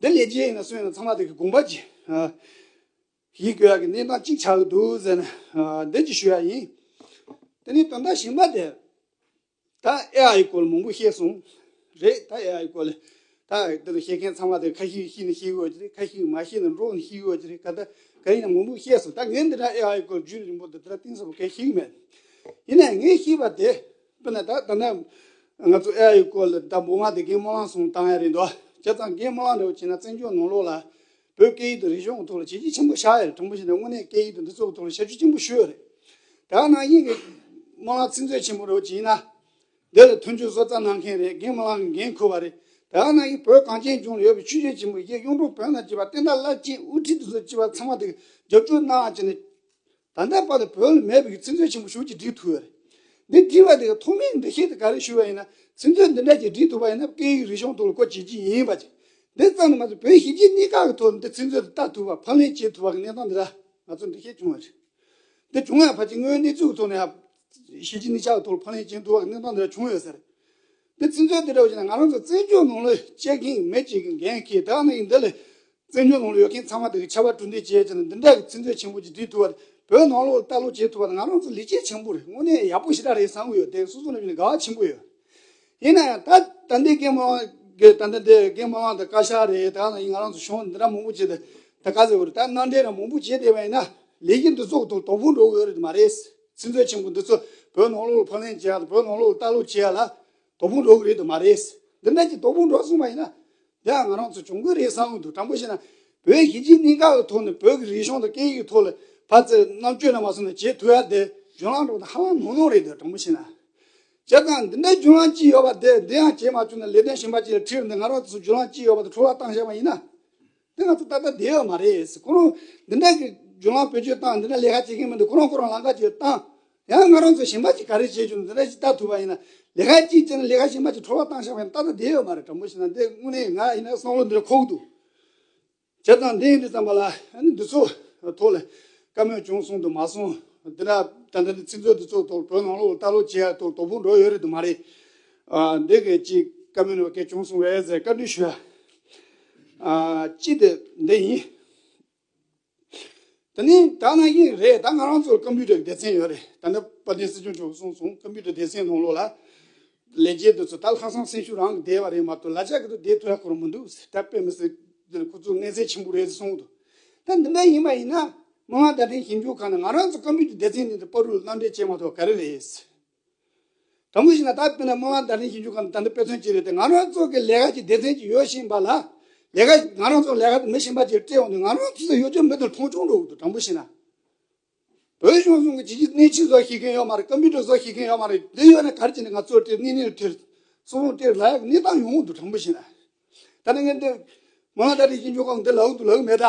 དེ་ལས་བྱེད་ཡིན་ན་སུ་ཡིན་ན་ཚང་མ་དེ་གི་དགོངས་པ་ཅིག་ཞིག་དགོས་ཡ་གི་གནས་སྟངས་ཅིག་ཆགས་ཀྱི་འདུག་ཟེར་ནས་འདི་ཅིག་ཞུ་ཡ་ཡིན། དེ་ནས་དོན་དག་གཞན་པ་དེ། ད་ཨེ་ཨའི་སྐོར་མང་པོ་བཤད་སོང་། རེད། ད་ཨེ་ཨའི་སྐོར་ལ་ད་འདིར་བཤད་མཁན་ཚང་མ་དེ་ཁ་ཤས་ཤེས་ནས་ཤེས་དགོས་ཀྱི་རེད། ཁ་ཤས་མ་ཤེས་ན་འགྲོ་ནས་ཤེས་དགོས་ཀྱི་རེད། ག་ད་ག་ཡིན་ན་མང་པོ་བཤད་སོང་། ད་ངས་འདི་འདྲ་ཨེ་ཨའི་སྐོར་རྒྱུན་རིང་པོ་འདི་ལྟར་གཏིང་ཟབ་པོ་གང་ཤེས་ཀྱི་མེད། ཡིན་ནའི་ངས་ཤེས་པ་དེ་དཔེར་ན་ད་ད་ནས་ང་ཚོ་ཨེ་ཨའི་སྐོར་ལ་ད་འབུམ་དབང་དེ་རྒན་སྨོན་ལམ་གསུམ་བཏང་ཡ་རེད་འདུག་བྱས་ཙང་རྒན་སྨོན་ལམ་འདྲ་བོ་བྱས་ན་བཙན་བྱོལ་ནང་ལོགས་ལ་བོད་སྐད་ཡིག་དང་རིག་གཞུང་གི་ཐོག་ལ་བྱས་རྗེས་ཆེན་པོ་བཞག་ཡོད་རེད། དྲང་པོ་བཤད་ན་དངོས་གནས་སྐད་ཡིག་དང་འདི་ཚོ་གི་ཐོག་ལ་བྱས་རྗེས་ཆེན་པོ་ཞུས་ཡོད་རེད། དེ་ནང་བཞིན་གྱི་སྨོན་ལམ་ཚིག་མཛོད་ཆེན་མོ་འདྲ་བོ་བྱས་ན། འདི་ལ་མཐུན་འགྱུར་གསོལ་ཚར་གནང་མཁན་རེད། རྒན་སྨོན་ལམ་གྱི་འགན་འཁུར་བ་རེད། དེ་ནང་བཞིན་བོད་གངས་ཅན་ལྗོངས་ལ་ཡོད་པའི་ཆོས་བརྒྱུད་ཆེན་པོ་བཞི་གཡུང་དྲུང་བོན་དང་བཅས་པ་བསྟན་དར་རླབས་ཆེན་དབུ་ཁྲིད་དེ་ཚོ་བཅས་པ་ཚང་མ་དེ་གི་རྒྱབ་སྐྱོར་གནང་བ་བྱས་ནས། ད་ལྟ་བར་དུ་བོད་ལ་མེད་པའི་ཚིག་མཛོད་ཆེན་པོ་ཞེ་པོ་ཅིག་བསྒྲིགས་ཐུབ་ཡོད་རེད། འདི་བསྒྲིགས་པ་དེ་གི་ཐོག་མའི་འདུ་ཤེས་དེ་ག་རེ་ཞུས་པ་ཡིན་ན། ཚིག་མཛོད་འདི་འདྲ་ཅིག་བསྒྲིགས་ཐུབ་པ་ཡིན་ན་སྐད་ཡིག་རིག་གཞུང་ཐོག་ལ་སྐོར་བྱེད་ཀྱི་ཡིན་པ་ཅིག་འདི་ཙམ་དུ་མ་ཟད་བོད་གཞིས་བྱེས་གཉིས་ཀ་གི་ཐོག་ལ་འདི་ཚིག་མཛོད་དེ་ལྟ་ཐུབ་པ་ཕབ་ལེན་བྱེད་ཐུབ་པ་གི་གནས་སྟངས་འདི་འདྲ་ང་ཚོ་འདུ་ཤེས་བྱུང་བ་རེད། འདི་བྱུང་ཡ་ཕལ་ཆེར་དངོས་ཡོད་གནས་ཚུལ་གི་ཐོག་ནས་ཡ་གཞིས་བྱེས་གཉིས་ཆ་གི་ཐོག་ལ་ཕབ་ལེན་བྱེད་ཐུབ་པ་གི་གནས་སྟངས་འདི་འདྲ་བྱུང་ཡོད་ས་རེད། འདི་ཚིག་མཛོད་འདི་འདྲ་བོ་བྱས་ན་ང་རང་ཚོ་བཙན་བྱོལ་ནང་ལ་སྐྱེ་མཁན་མི་གཅིག་གི་འགན་འཁྱེར། དེ་ནང་བཞིན་འདི་ལ་བཙན་བྱོལ་ནང་ལ་ཡོད་མཁན་ཚང་མ་དེ་གི་ཆར་པ་གྲུ་འདེགས་བྱས་བྱས་ནས་འདི་འདྲ་གི་ཚིག་མཛོད་ཆེན་པོ་ཅིག་བསྒྲིགས་ཐུབ་པ་དེ། བོད་ནང་ལོགས་ལ་ལྟ་ཀློག་བྱེད་ཐུབ་པ་དེ་ང་རང་ཚོ་ལེགས་སྐྱེས་ཆེན་པོ་རེད། དངོས་གནས་ཡག་པོ་ཞེ་དྲག་རེད་བསམ་གི་ཡོད། དེ་སོ་སོ་ནས་བྱས་ན་དགའ་བ་ཆེན་པོ་ཡོད། ཡིན་ན་ཡང་ད་ད་ལྟའི་རྒན་མོ་གི་ད་ལྟ་འདི་རྒན་མོ་དང་བཀའ་ཤག་རེད། ད་ང་རང་ཚོ་གཞུང་འདི་འདྲ་མང་པོ་བྱས་ཏེ་ད་ག་ཟེར་དགོས་རེད། ད་མནའ་འབྲེལ་ར་མང་པོ་བྱས་བསྡད་པ་ཡིན་ན་ལས་ཀྱི་འདི་ཚོ་དང་དོ་ཕོག་འགྲོ་གི་ཡོད་རེད་མ་རེད། ཚིག་མཛོད་ཆེན་པོ་འདི་ཚོ་བོད་ནང་ལོགས་ལ་ཕབ་ལེན་བྱེད་ཡ་དང་བོད་ནང་ལོགས་ལ་ལྟ་ཀློག་བྱེད་ཡ་ལ་དོ་ཕོག་འགྲོ་གི་རེད་དམ་མ་རེད། འདི་འདྲ་ཅིག་དོ་ཕོག་འགྲོ་སོང་བ་ཡིན་ན། དེ་ཡང་ང་རང་ཚོ་གྱོང་གུན་རེད་བསམ་གི་འདུག་དྲང་པོ་བཤད་ན། བོད་གཞིས་བྱེས་གཉིས་ཀ་གི་ཐོག་ནས་བོད་ཀྱི་རིག་གཞུང་དང་སྐད་ཡིག་གི་ཐོག་ལ་ཕར་ཚུར་རྣམ་དཔྱོད་རྣམ་པ་སོང་ནས་བྱེད་ཐུབ་ཡ་དེ་གཞུང་ལམ་འགྲོ་ན་ཧ་ལམ་ནོར་ནོར་རེད་འདུག་དྲང་པོ་བཤད་ན། བྱས་ཙང་འདི་འདྲའི་གཞུང་ལམ་ཅིག་ཡོད་པ་དེ་འདི་ཡང་བྱེད་མ་བཅུག་ན་ལས་དོན་གཞན་པ་ཅིག་ལ་ཁྲིད་འདི་ང་རང་ཚོ་གཞུང་ལམ་ཅིག་ཡོད་པ་དེ་འཕྲོ་བརླག་བཏང་བཞག་པ་ཡིན་ན། དེ་ང་ཚོ་ཏག་ཏག་བསྡད་ཡོད་མ་རེད། ཁོ་རང་འདི་འདྲ་གི་གཞུང་ལམ་བེད་སྤྱོད་བཏང་འདི་འདྲ་ལས་ཀ་བྱེད་མཁན་མི་འདུག་ཁོ་རང་ཁོ་རང་ལམ་ཁ་ཅིག་བཏང་། ཡང་ང་རང་ཚོ་གཞན་པ་ཅིག་ག་རེ་བྱེད་རྒྱུ་འདི་འདྲ་ཅིག་ལྟ་ཐུབ་པ་ཡིན་ན། ལས་ཀ་ཅིག་བྱས་ན་ལས་ཀ་གཞན་པ་ཅིག་འཕྲོ་བརླག་བཏང་བཞག་པ་ཡིན་ན་ཏག་ཏག་བསྡད་ཡོད་མ་རེད། དྲང་པོ་བཤད་ན་འདི་དངོས་གནས་ང་ཡིན་ན་བསམ་བློ་འདི་འདྲ་འཁོར་གི་འདུག་བྱས་ཙང་འདི་ཡིན་དུས་ཙམ་པ་ལ་ཨ་ནི་འདི་ཚོ་ཐོག་ལ་བཀའ་མོལ་བྱུང་སོང་དང་མ་སོང་། འདི་ལ་ད་ལྟ་འདི་ཚིག་མཛོད་འདི་ཚོ་ཐོག་བོད་ནང་ལོགས་ལ་ལྟ་ཀློག་བྱེད་ཡ་ཐོག་དོ་ཕོག་འགྲོ་ཡོད་རེད་དམ་མ་རེད། ཨ། འདི་གི་ཅིག་བཀའ་མོལ་ནང་སྐད་བྱུང་སོང་བས་ཟེར་བཀའ་འདྲི་ཞུ་ཡ། ཨ། གཅིག་དེ་འདི་ཡིན། དེ་ནས་ད་ནང་བཞིན་རེད། ད་ང་རང་ཚོར་ཀམ་པུ་ཊར་སྡེ་ཚན་ཡོད་རེད། ད་ནི་དཔལ་ལྡན་སྲིད་སྐྱོང་མཆོག་གིས་གསུངས་སོང་། ཀམ་པུ་ཊར་སྡེ་ཚན་ནང་ལོགས་ལ་ལས་བྱེད་དེ་ཚོ་ད་ལྷག་བསམ་སེམས་ཤུགས་རང་གིས་བསྡད་པ་རེད་མ་གཏོགས་ལག་ཆ་གི་ཐོག་བསྡད་ཐུབ་ཡ་ཁོ་རང་མི་འདུག་ད་དཔེ་མི་སྲིད་འདི་ཁོ་ཚོ་གནས་ཚད་ཆེན་པོ་རེད་ཟེར་གསུངས་འདུག་ད་འདི་འདྲ་ཡིན་པ་ཡིན་ན་སྨོན་ལམ་བརྡ་འཕྲིན་ཞིབ་འཇུག་ཁང་ནས་ང་རང་ཚོ་ཀམ་པུ་ཊར་སྡེ་ཚན་ནས་བར་དུ་མནའ་འབྲེལ་བྱས་མ་ཐུབ་ག་རེ་རེད། དྲང་པོ་བཤད་ན་ད་དཔེར་ན་སྨོན་ལམ་བརྡ་འཕྲིན་ཞིབ་འཇུག་ཁང་ནས་ད་ལྟ་དཔེ་མཚོན་གཅིག་རེད་དེ། ང་རང་ཚོ་གི་ལས་ཀ་གི་སྡེ་ཚན་གཅིག་ཡོད་བཞིན་པ་ལ། ལས་ཀ་ང་རང་ཚོ་ལས་ཀ་དེ་མི་གཞན་པ་གཅིག་སྤྲད་འོང་དུས་ང་རང་ཚོ་ཡོད་རྒྱུ་མི་དེ་མཐོང་ཆུང་འགྲོ་གི་འདུག་དྲང་པོ་བཤད་ན། བོད་གཞུང་གསུམ་གྱི་ཇི་ཇི་སྣེ་ཁྲིད་བཟོ་ཤེས་མཁན་ཡོད་མ་རེད། ཀམ་པུ་ཊར་བཟོ་ཤེས་མཁན་ཡོད་མ་རེད། འདི་ཡོད་ན་ག་རེ་བྱས་ནས་ང་ཚོར་དེ་གནས་གནས་དེར་སོ་སོ་དེར་ལབ་ཡག་གནས་སྟངས་ཡོང་གི་འདུག་དྲང་པོ་བཤད་ན། ད་ནི་ངས་འདི་མ་ལ་ད་རེས་ཞིབ་འཇུག་ཁང་འདི་ལབ་གི་འདུག་ལབ་གི་མེད་ད།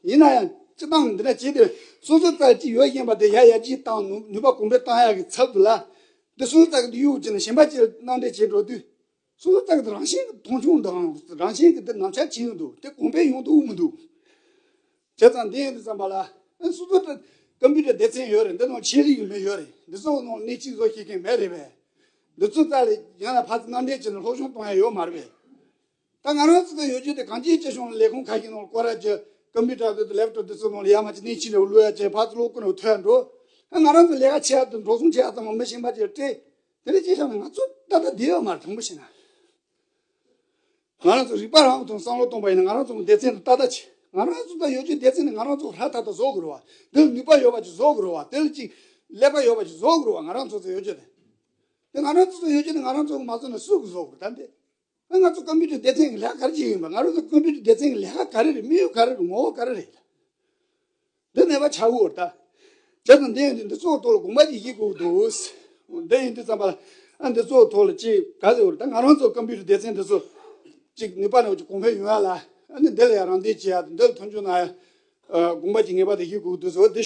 ཡིན་ན་ཡང་སྤྱིར་བཏང་འདི་འདྲ་བྱས་ཏེ་སོ་སོ་ཙག་ཅིག་ཡོད་བཞིན་པ་དེ་ཡར་ཡར་རྒྱས་བཏང་ནུས་ནུས་པ་གོང་འཕེལ་བཏང་ཡག་གི་ཚབ་ཏུ་ལ། འདི་སོ་སོ་ཙག་གི་འདི་གཡུག་བྱས་ནས་གཞན་པ་ཅིག་མནའ་འབྲེལ་བྱེད་འགྲོ་དུས། སོ་སོ་ཙག་གི་རང་བཞིན་གྱི་མཐོང་ཆུང་དང་རང་བཞིན་གྱི་འདི་ནམ་ཆག་ཆེ་གི་འདུག་དེ་གོང་འཕེལ་ཡོང་ཐུབ་མི་འདུག་བྱས་ཙང་འདི་ཡིན་དུས་ཙམ་པ་ལ། ཨ། སོ་སོ་ད་ཀམ་པུ་ཊར་སྡེ་ཚན་ཡོད་རེད། འདི་ནང་ཆེད་ལས་ཀྱི་མི་ཡོད་རེད། འདི་ཚོ་ནང་སྣེ་ཁྲིད་བཟོ་ཤེས་མཁན་མེད་རེད་པས། འདི་ཚོ་རྩ་ལས་ཡང་ན་ཕར་ཚུར་མནའ་འབྲེལ་བྱས་ནས་སློབ་སྦྱོང་གཏོང་ཡ་ཡོད་མ་རེད་པས། ད་ང་རང་ཚོ་ད་ཡོད་རྒྱུ་དེ་གངས་ཅན་སྐྱིད་གཤོངས་ལས་ཁུངས་ཁག་གི་ནང་སྐོར་ར་རྒྱུ། ཀམ་པུ་ཊར་དེ་དང་ལེབ་ཊོབ་དེ་ཚོ་ནང་ལ་ཡར་མར་ཅིག་གནོན་ཕྱིན་ནས་བླུག་ཡ་བྱས། ཕར་ཚུར་བླུག་ཀུན་ནས་ཐོན་འགྲོ། ང་རང་ཚོ་ལས་ཀ་བྱེད་ཡ་དང་འགྲོ་སོང་བྱེད་ཡ་ཚང་མ་མི་གཞན་པ་ཅིག་ལ་སྤྲད། དེ་ལས་ཅིག་བྱས་ན་ང་ཚོ་ཏག་ཏག་བསྡད་ཡོད་མ་རེད། དྲང་པོ་བཤད་ན། ང་རང་ཚོ་རིག་པ་རང་དང་བསམ་བློ་གཏོང་པ་ཡིན་ན། ང་རང་ཚོ་སྡེ་ཚན་དང་ཏག་ཏག་བྱེད། ང་རང་ཚོ་ད་ཡོད་རྒྱུ་སྡེ་ཚན་ནི་ང་རང་ཚོ་ཧྲ་ཐག་ཐག་བཟོ་དགོས་རེད་བ། དེ་ལ་ནུས་པ་ཡོད་པ་ཅིག་བཟོ་དགོས་རེད་བ། དེ་ལ་ཅིག་ཀླད་པ་ཡོད་པ་ཅིག་བཟོ་དགོས་རེད་བ། ང་རང་ཚོ་ཚོ་ཡོད་རྒྱུ་དེ། དེ་ང་རང་ཚོ་ཚོ་ཡོད་རྒྱུ་དེ་ང་རང་ཚོ་མ་བཟོ་ན་སུས་བཟོ་དགོས་ད་འདི། ཨ། ང་ཚོ་ཀམ་པུ་ཊར་སྡེ་ཚན་གྱི་ལས་ཀ་ག་རེ་བྱེད་ཀྱི་ཡིན་པ། ང་རང་ཚོ་ཀམ་པུ་ཊར་སྡེ་ཚན་གྱི་ལས་ཀ་ག་རེ་རེད། དམིགས་ཡུལ་ག་རེ་རེད། ངོ་བོ་ག་རེ་རེད། འདི་ནད་པ་ཆགས་ཡོད་རེད་ད། བྱས་ཙང་འདི་ཡིན་དུས་འདི་ཚོའི་ཐོག་ལ་དགོངས་པ་ཅིག་བཞེས་དགོས་འདུག་འདི་ཡིན་དུས་ཙམ་པ་ལ། ཨ། འདི་ཚོའི་ཐོག་ལ་ཅིག་ག་ཟེར་བ་རེད། ད་ང་རང་ཚོ་ཀམ་པུ་ཊར་སྡེ་ཚན་འདི་ཚོ་ཅིག་ནུས་པ་ནང་ཅིག་གོང་འཕེལ་ཡོང་ཡ་ལ། ཨ་ནི་འདི་ལ་ཡ་རམ་འདེགས་བྱེད་ཡ་དང་འདི་ལ་མཐུན་འགྱུར་གནང་ཡ། ཨ། དགོངས་པ་ཅིག་ངེས་པར་དུ་བཞེས་དགོས་འདུག་ཟེར་བ་འདི།